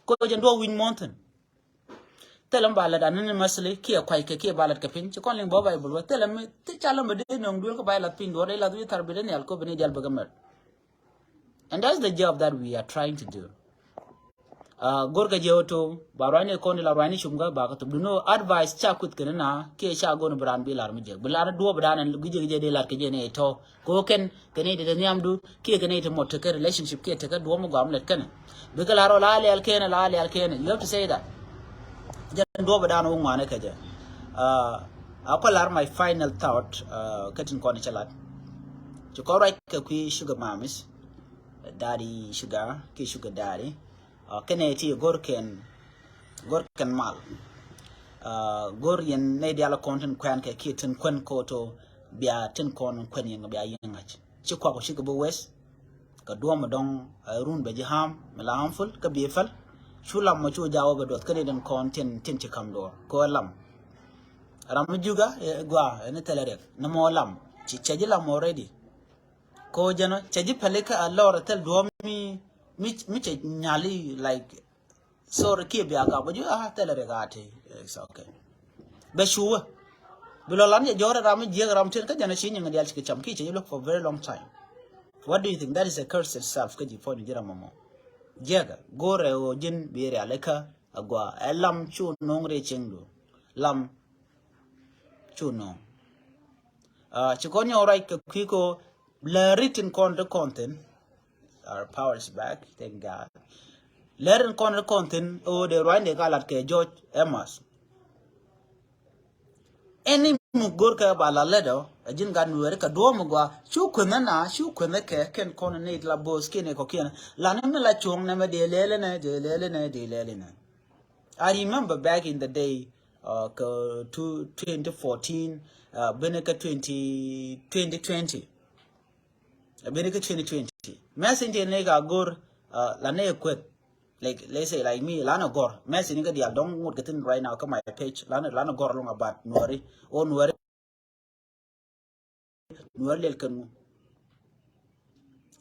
ko jɛn duɔp wi̱ny mɔn thin. thilɛ mi ba lät anonymously kiɛ kuackɛ kiɛ ba lät kɛ piny. Ci kɔn liŋ bä Bible wä thilɛ mi thi ca lä mi dee nöŋ duel kä ba lät piny duɔr dee lät wi̱i̱ thar bi dee nhial kop bi ni dial bikɛ mɛr. And that's the job that we are trying to do. Go̱r kɛ jiɛ wä to̱ ba ruacni kɔn di la ruacni cum kä ba kä thop du no advice ca kuth kɛn na kiɛ ca go̱n bi raan bi lar mi jiɛk bi lar duɔp dan ɛn guic jiɛk jiɛ di lar kɛ jiɛ ni tɔ̱. Ko kɛn kɛn i̱ ti nhiamdu kiɛ kɛn i̱ ti mɔt tekɛ relationship kiɛ tekɛ duɔm mi gɔam lɛt kɛn. Bikɛ la rɔ la lial kɛn la lial kɛn, you have to say that. Jɛn duɔp dan wä ŋuanɛ kɛ jɛ. A kɔ lar my final thought kä tin kɔn cɛ lat. Ci kɔ ruac kɛ kui̱ sugar mamis, daddy sugar kiɛ sugar daddy. Kɛn i̱ ti go̱r kɛn go̱r kɛn mal. Go̱r yɛn nɛy dial kɔn tin kuɛn kɛ kiɛ tin kuɛn koto bia tin kɔn kuɛn yɛn bia yɛn ŋa̱c. Ci kuak ci kɛ bi wes kɛ duɔm dɔŋ run bɛ ji̱ ham mi la hamful kä bi fɛl. Cu lam mɔ cu jaw bɛ duɔth kä ni den kɔn tin tin ci kam duɔr ko lam. Ram mi juga gua ni thɛlɛ riɛk ni mɔ lam ci cɛ ji̱ lam already. Ko jɛn cɛ ji̱ pɛli kä a lɔr thɛl duɔm mi mi mi cɛ nyali like. Sorry kiɛ bia gak bä ji̱ a thɛlɛ riɛk a ti. It's okay. Bɛ cuwä bi lɔ lan jɛ jɔrɛ ram mi jiɛk ram tin kä jɛn ci nyiŋ dial ci kɛ cam kiɛ cɛ ji̱ look for very long time. What do you think? That is a curse itself kä ji̱ puɔ̱ny ji̱ ram mɔmɔ. Jiɛk a go̱rɛ ɣöö ji̱n bi rialikä a gua ɛ lam cu no̱o̱ŋ ri cieŋdu. Lam cu no̱o̱ŋ. Ci kɔn nyɔk ruac kɛ kui̱ ko lɛ ritin kɔn ti kɔn thin. Our power is back, thank God. Lɛ ritin kɔn ti kɔn thin o de ruac de ka lat kɛ George Emmas. Ɛn ni mi go̱r kɛ ba la lɛ dɔ a ji̱n gat mi weri kɛ duɔ̱ɔ̱m mi gua cu kuenhä na cu kuenhä kɛ kɛn kɔn ni la bo̱o̱th kiɛn kɔ kiɛn la ni mi la cuɔ̱ŋ nɛ mɛ de lɛli nɛ de lɛli nɛ de lɛli nɛ. I remember back in the day, uh, kɛ two, twenty fourteen, uh, bini kɛ twenty, twenty twenty. Bini kɛ twenty twenty. Message ni ka go̱r, uh, la ni kueth. Like, let's say, like me, la ni go̱r. Message ni ka dial dɔŋ ŋut kɛ thin right now, kɛ my page. La ni, la ni go̱r lɔŋ about Nuɔri. O Nuɔri. Nuɔr lel kɛn ŋu.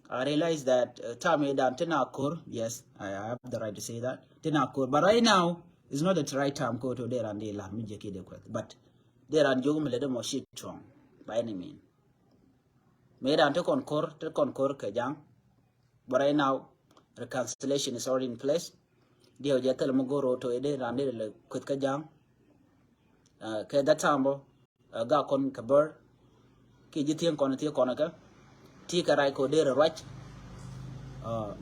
I realize that uh, time idan tin a kor, yes, I have the right to say that. Tin a kor, but right now is not the right time ko to deran de la mi jeki de kwet. But deran jogu mi lede mo shit strong by any mean. Mi dan te kon kor, te kon kor ke jang. But right now, reconciliation is already in place. Diɛ jɛ thil mi goro to ide ran de le kwet ke jang. Uh, ke that time bo, uh, ga kon ke ber. Ki ji̱ thieŋ kɔn thieŋ kɔn kɛ ti kɛ rai ko der ruac.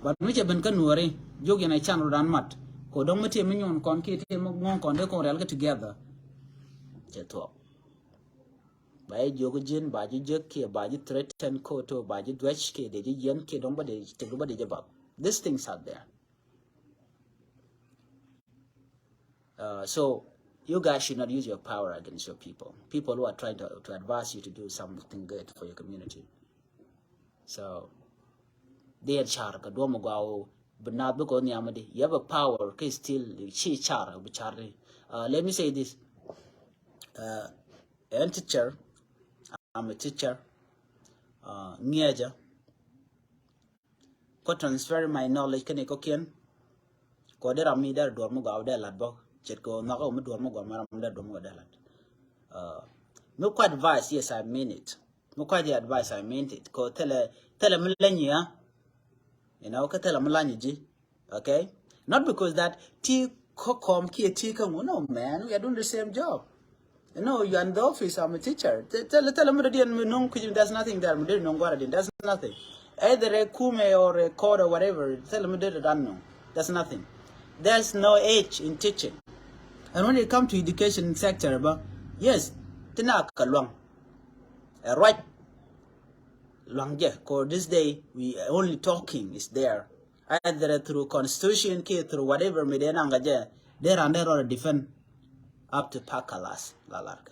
But mi cɛ ben kä Nuɔri jok yɛn a can ru dan mat ko dɔŋ mi tiɛ mi nyuɔn kɔn ki tiɛ mi ŋuɔn kɔn de ko real kɛ together. Cɛ thuɔk. Ba yi jok ji̱n ba ji̱ jek kiɛ ba ji̱ threaten ko to ba ji̱ duec kiɛ de ji̱ yɛn kiɛ dɔŋ ba de tek ba de ji̱ bak. These things are there. Uh, so you guys should not use your power against your people. People who are trying to, to advise you to do something good for your community. So they are char ka duɔm gua o bi nath bi ko nyam di. You have a power kɛ still ci char bi char di. Uh, let me say this. Uh, and teacher, I'm a teacher. Uh, ngiaja. Ko transfer my knowledge kɛnɛ kɔkiɛn. Ko dee ram mi dee duɔr mi gɔaa dee lat bɔ. Cɛt ko nhɔk mi duɔr mi gɔaa mi ram dee duɔr mi gɔaa dee lat. Uh, mi kɔ advice, yes, I mean it. Mi kɔ advice, I mean it. Ko thilɛ, thilɛ mi leny ya. You know, kä thilɛ mi lany ji̱. Okay? Not because that ti kä kɔm kiɛ ti kä ŋu. No, man, we are doing the same job. No, you are in the office, I'm a teacher. Tell, tell, tell me the deal, mi nong kuji, there's nothing there. Mi dee nong gwara din, there's nothing. Either a kume or a code or whatever, tell me the dan no. There's nothing. There's no age in teaching. And when it comes to education sector, but yes, tina ka luang. A right. Luang je, ko this day, we are only talking is there. Either through constitution, ki through whatever, mi dee nanga je, dee ran dee rɔ defend up to pakalas, la larka.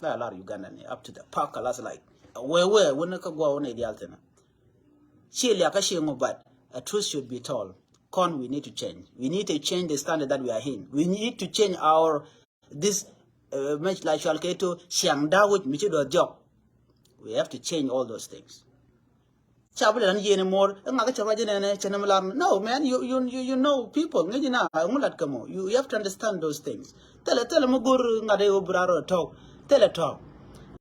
La lar Uganda ni, up to the pakalas, like, we, we, we ne ka gua, we ne dial tena. Chi liaka chi ngo, but a truth should be told. Con, we need to change. We need to change the standard that we are in. We need to change our, this, uh, much like Shual Keto, Siang Dawit, Michi Do Job. We have to change all those things. Ca bi lɛ lan yiëë ni muɔr, ŋak cɛ ruac inɛnɛ, cɛ ni mi lar. No, man, you, you, you, you know people. Ŋäc ina, ŋu lat kɛ mɔ. You, you have to understand those things. Thilɛ, thilɛ mi go̱r ŋa̱t i̱ wä bi rar rɔ tɔ̱. Thilɛ tɔ̱.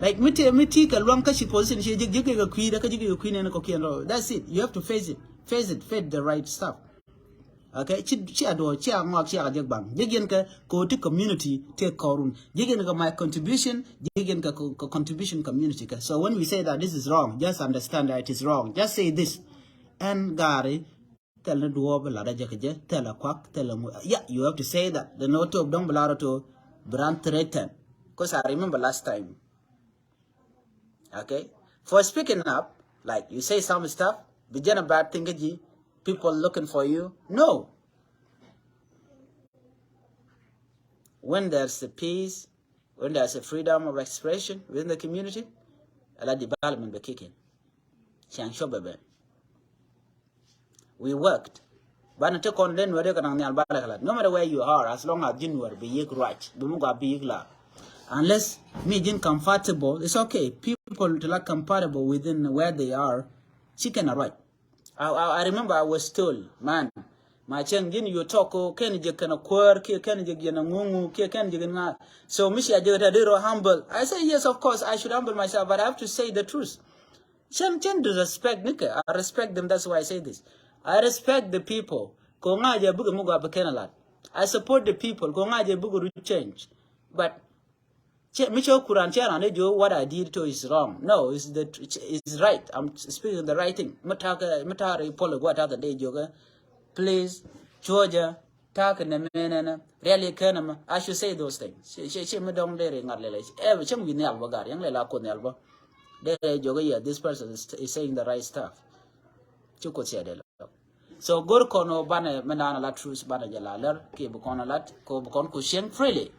Like, mi ti, mi ti kɛ luaŋ kä ci position ci ji̱, ji̱ kɛ kui̱, dɛ kä ji̱ kɛ kui̱ nɛn kɔkiɛn rɔ. That's it. You have to face it. Face it. Face the right stuff. Okay, ci, ci a duɔ, ci a ŋɔak, ci a jek baŋ. Jek yen kɛ koti community, tëë kɔrun. Jek yen kɛ my contribution, jek yen kɛ co-, co-, contribution community kɛ. So when we say that this is wrong, just understand that it is wrong. Just say this. Ɛn gari, thil ni duɔ bi lat a jek jɛ, thil a kuak, thil a mu-, yeah, you have to say that. The no top dɔŋ bi lat a to bi ran threaten. 'Cause I remember last time. Okay? For speaking up, like, you say some stuff, bi jɛn a bad thing kä ji̱, people looking for you. No. When there's a peace, when there's a freedom of expression within the community, a la development bɛ kick in. Ciaŋ cuɔp bɛ ben. We worked. Banɛ ti kɔn den wɛrɛ kɛ naŋ nhial balɛ kɛ lat. No matter where you are, as long as ji̱n wɛr bi yik ruac, bi mi gua bi yik la. Unless mi ji̱n comfortable, it's okay. People ti la comfortable within where they are, ci kɛn a ruac. I, I, I remember I was told, man, ma cɛŋ ji̱n you talk, oh, kɛn jɛ kɛn a kuäär, kiɛ kɛn jɛ yɛn a ŋuŋu, kiɛ kɛn jɛ ŋa̱. So mi cia jɛ ta dee rɔ humble. I say, yes, of course, I should humble myself, but I have to say the truth. Cɛn, cɛn disrespect ni kɛ. I respect them, that's why I say this. I respect the people. Ko ŋa jɛ bikɛ mi gua bi kɛn a lat. I support the people. Ko ŋa jɛ bikɛ ru change. But cɛ, mi cɛ kuran cɛ ran ni jo, what I did to is wrong. No, it's the, it's right. I'm speaking the right thing. Mi ta kɛ, mi ta ri pol gua ta kɛ de jo kɛ. Please, Georgia, ta̱a̱ kɛ nɛmɛ nɛnɛ, riali kɛn ɛmɛ. I should say those things. Ci, ci, ci mi dɔŋ dee ri ŋa̱r lɛlɛ. Ɛ, cäŋ wi̱i̱ nhial bä gar, yɛn lɛl a kuoth nhial bä. Dee ri jɔk i̱, yeah, this person is, is saying the right stuff. Ci kuoth cia dee lɔ. So go̱r kɔn ɔ banɛ mi naan a la truth banɛ jɛ la lɛr, kiɛ bi kɔn a lat, kɛ bi kɔn ku cieŋ freely.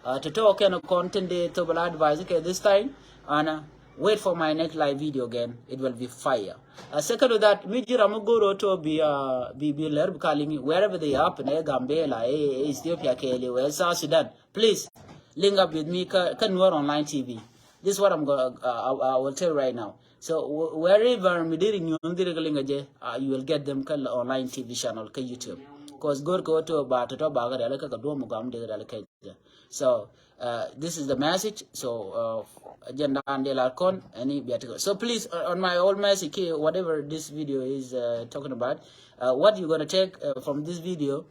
Uh, ti tɔ̱ kɛn kɔn tin dee thop la advice kɛ this time. And, uh, wait for my next live video again. It will be fire. Uh, second to that, mi ji̱ ram mi go̱r ɔ tɔ bi, uh, bi, bi lɛr bi ka liŋ wherever they happen, eh, Gambela, eh, eh, Ethiopia, kɛɛli wɛ South Sudan. Please, link up with me kä, kä Nuer Online T V. This is what I'm gonna, uh, I, I will tell you right now. So wh-, wherever mi diri nyuɔn diri kä liŋ a jɛ, uh, you will get them kä online T V channel kä YouTube. 'Cause go̱r kɛ wä tɔ ba tɔ ba kä dal kä ka duɔm gam diri dal kä jɛ. So, uh, this is the message. So, uh, agenda and de la con any biatic. So please, uh, on my old message here, whatever this video is, uh, talking about, uh, what you gonna take, uh, from this video?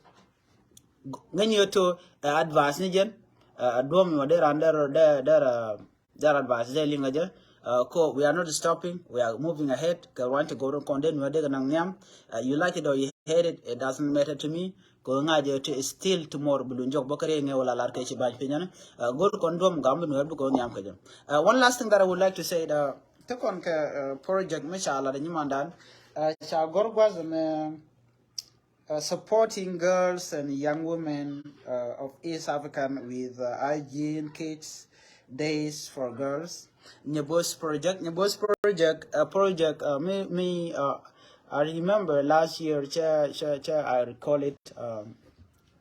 Ŋäny yɛ to, uh, advice ni jɛn, uh, duɔm yɛ dee ran dee, dee, dee, uh, dee advice dee liŋ a jɛ. Uh, ko we are not stopping, we are moving ahead. Kɛ ruany ti go̱r kɔn dee nuɛ dee kɛ naŋ nhiam. Uh, you like it or you hate it, it doesn't matter to me. Ko ŋa jɛ ti still tomorrow bi lun jɔk bä kɛ rɛy ŋɛ wala lar kɛ ci ba̱ny piny ɛn. Uh, go̱r kɔn duɔm gam bi nuɛ bi kɔn nhiam kɛ jɛ. Uh, one last thing that I would like to say, uh, ti kɔn kɛ, uh, project mi ca lat nyimandan. Uh, ca go̱r gua̱th mɛ, uh, supporting girls and young women, uh, of East African with, uh, hygiene kits, days for girls. Nyabos project, Nyabos project, uh, project, uh, mi, mi, uh, I remember last year, cha, cha, cha, I recall it, um,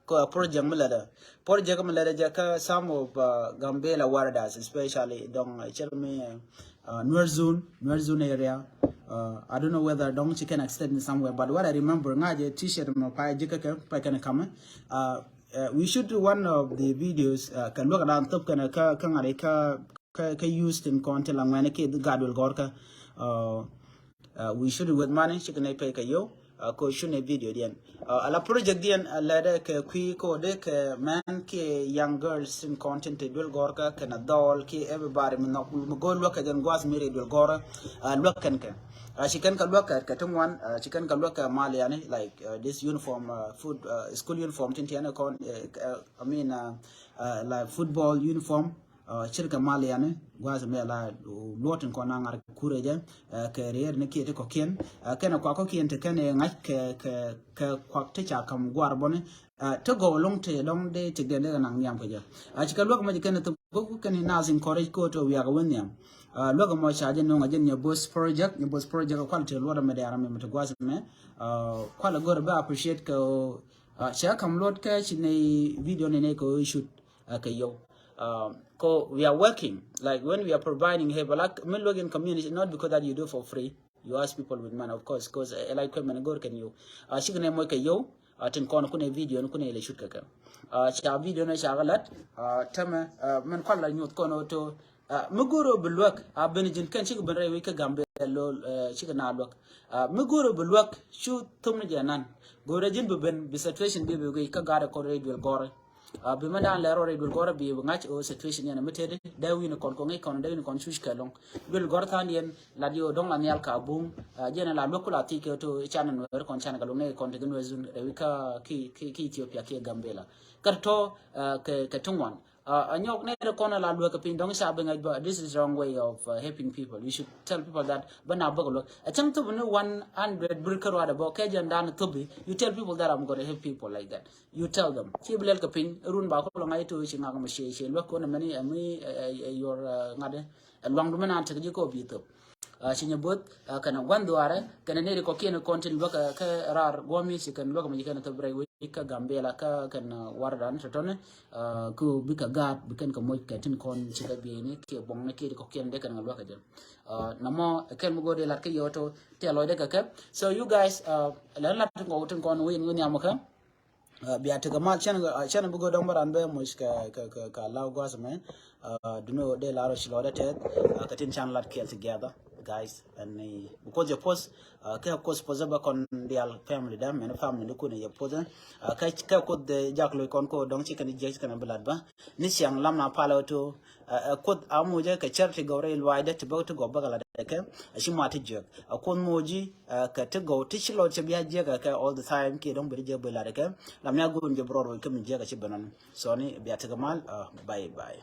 ko a project mi lada. Project mi lada jɛ kä some of, uh, Gambela waradas, especially dɔŋ, uh, chɛl mi, uh, Nuer zone, Nuer zone area. Uh, I don't know whether dɔŋ ci can extend in somewhere, but what I remember, ŋa jɛ t-shirt mɛ pa jikä kɛ, pa kɛn kamɛ. Uh, uh, we should do one of the videos, uh, kɛ luäk dan thop kɛn kä, kä ŋa̱ri kä, kä, kä use tin kɔn ti la ŋuɛn ki gat wel gɔr kä. Uh, uh, we should with money, ci kɛn pay kɛ yo. Uh, ko shuni video diɛn. Uh, ala project diɛn, uh, lɛ dɛ kɛ kui ko dɛ kɛ mɛn ki young girls in content ti duel gɔr kä kɛn a dhɔl ki everybody mi nhɔk mi go̱ luäk kɛ jɛn gua̱th mi ri duel gɔr, uh, luäk kɛn kɛ. Uh, ci kɛn ka luäk kɛ kɛ ti ŋuan, uh, ci kɛn ka luäk kɛ mal yani, like, uh, this uniform, uh, food, uh, school uniform tin tiɛn kɔn, uh, uh, I mean, uh, uh, like football uniform. Uh, cirkɛ mal yani gua̱a̱th mɛ la luɔt in kɔn a ŋa̱r kurɛ jɛ, uh, kɛ riɛt ni kiɛ ti kɔkiɛn, uh, kɛn a kuak kɔkiɛn ti kɛn ɛ ŋa̱c kɛ, kɛ, kɛ kuak ti ca kam guar bɔni, uh, ti gɔw loŋ ti dɔŋ dee ti gɛn dee naŋ nhiam kɛ jɛ. Uh, cikɛ luäk mɛ jɛ kɛn ti gɔk kɛn nas encourage ko to wiak wä nhiam. Uh, luäk mɔ ca jɛ nuŋ a jɛ Nyabos project, Nyabos project kual ti luɔt mɛ dee aram mɛ ti gua̱a̱th mɛ, uh, kual a gor bɛ appreciate kɛ, uh, ca kam luɔt kɛ ci ni video ni ni ko shoot. Okay, yo. Um, ko we are working, like, when we are providing help, like, mi luäk in community, not because that you do for free. you ask people with money, of course, cause ɛ la kuɛ mɛn go̱r kɛn yio̱w. Cikɛ nɛ moc kɛ yio̱w. Tin kɔn kunɛ video ni kunɛ ilɛ cut kɛ kɛ. Ca video ni ca kɛ lat. Tämɛ mɛn kual la nyuth kɔn ɔ to. Mi go̱r ɔ bi luäk a ben ji̱n kɛn cikɛ ben rɛy wec kä Gambia lo̱l, cikɛ na luäk. Mi go̱r ɔ bi luäk cu thom ni jɛ nan. Go̱r ɛ ji̱n bi ben bi situation bi bi guic kä gaat ɛ kɔn rɛy duel gɔrɛ. Bi mɛ dan lɛr ɔ rɛy duel gɔrɛ bi bi ŋa̱c ɔ situation yɛn mi tëëdi dee wi̱n kɔn kɔn ŋi̱c kɔn dee wi̱n kɔn cuc kɛ lɔŋ. Duel gɔrɛ than yɛn lat yɛ ɔ dɔŋ la nhial ka buŋ. Jɛn la luäk ku la thiec kɛ to can nuɛɛr kɔn can kɛ luŋ nɛ kɔn ti gin wɛ zun rɛy wec kä ki Ethiopia ki Gambela. Kä tɔ kɛ ti ŋuan. A nyɔk nɛ rɛ kɔn la luäk kɛ piny dɔŋ ca bi ŋa̱c bä. This is wrong way of helping people. You should tell people that bä na bäk luäk. A cäŋ thop ni one hundred bir kä ruadɛ bä kɛ jɛn dan thop bi. You tell people that I'm gonna help people like that. You tell them. Ci bi lɛl kɛ piny run ba kolo ŋa̱c to ci ŋak mɛ cie cie luäk kɔn mɛni ɛmi your ŋa̱dɛ. Luaŋ du mɛn an tek ji̱ kɔ bi thop. Ci nyɛ both kɛn gua̱n dhuaarɛ kɛn neri kɔkiɛn kɔn tin luäk kɛ raar guɔ̱mi ci kɛn luäk mɛ ci kɛn thop rɛy wec kä Gambela kä kɛn wardan tɔtɔni. Ku bikɛ gaat bikɛn kɛ moc kɛ tin kɔn ci kɛ bieyni kiɛ buɔ̱ŋni kiɛ kɔkiɛn dee kɛn kɛ luäk kɛ jɛ. Namɔ kɛn mi go̱o̱r dee lat kä yio̱w to tɛl lɔcdɛ kɛ kɛ. So you guys, lɛn lat tin kɔn wi̱i̱n wi̱i̱n yamɔ kɛ. Bia tekɛ mal cɛn bi go̱o̱r dɔ̱ŋ bä ran bɛ moc kɛ kɛ kɛ law gua̱a̱th mɛ. Duno dee lar ɔ ci lɔcdɛ tɛth kɛ tin can lat kɛɛl together guys. And because yɛ post kɛ kuoth poth bä kɔn dial family dä mɛn family ni kun yɛ poth. Kɛ kɛ kuoth jak loc kɔn ko dɔŋ ci kɛn jiɛk ci kɛn bi lat bä ni ciaŋ lam na palɛ to. Kuoth a mucɛ kɛ cɛr ti gɔw rɛy luaacdɛ ti bä ti gɔw bä kɛ lat kɛ a ci ma ti jiɛk a kuoth muci kɛ ti gɔw ti ci lɔc cɛ bia jiɛk kɛ all the time kiɛ dɔŋ bi ti jiɛk bi lat kɛ. Lam ya gun jɛ bi rɔr wec kä mi jiɛk a ci bɛ nɔn. So ni bia tekɛ mal. Bye bye.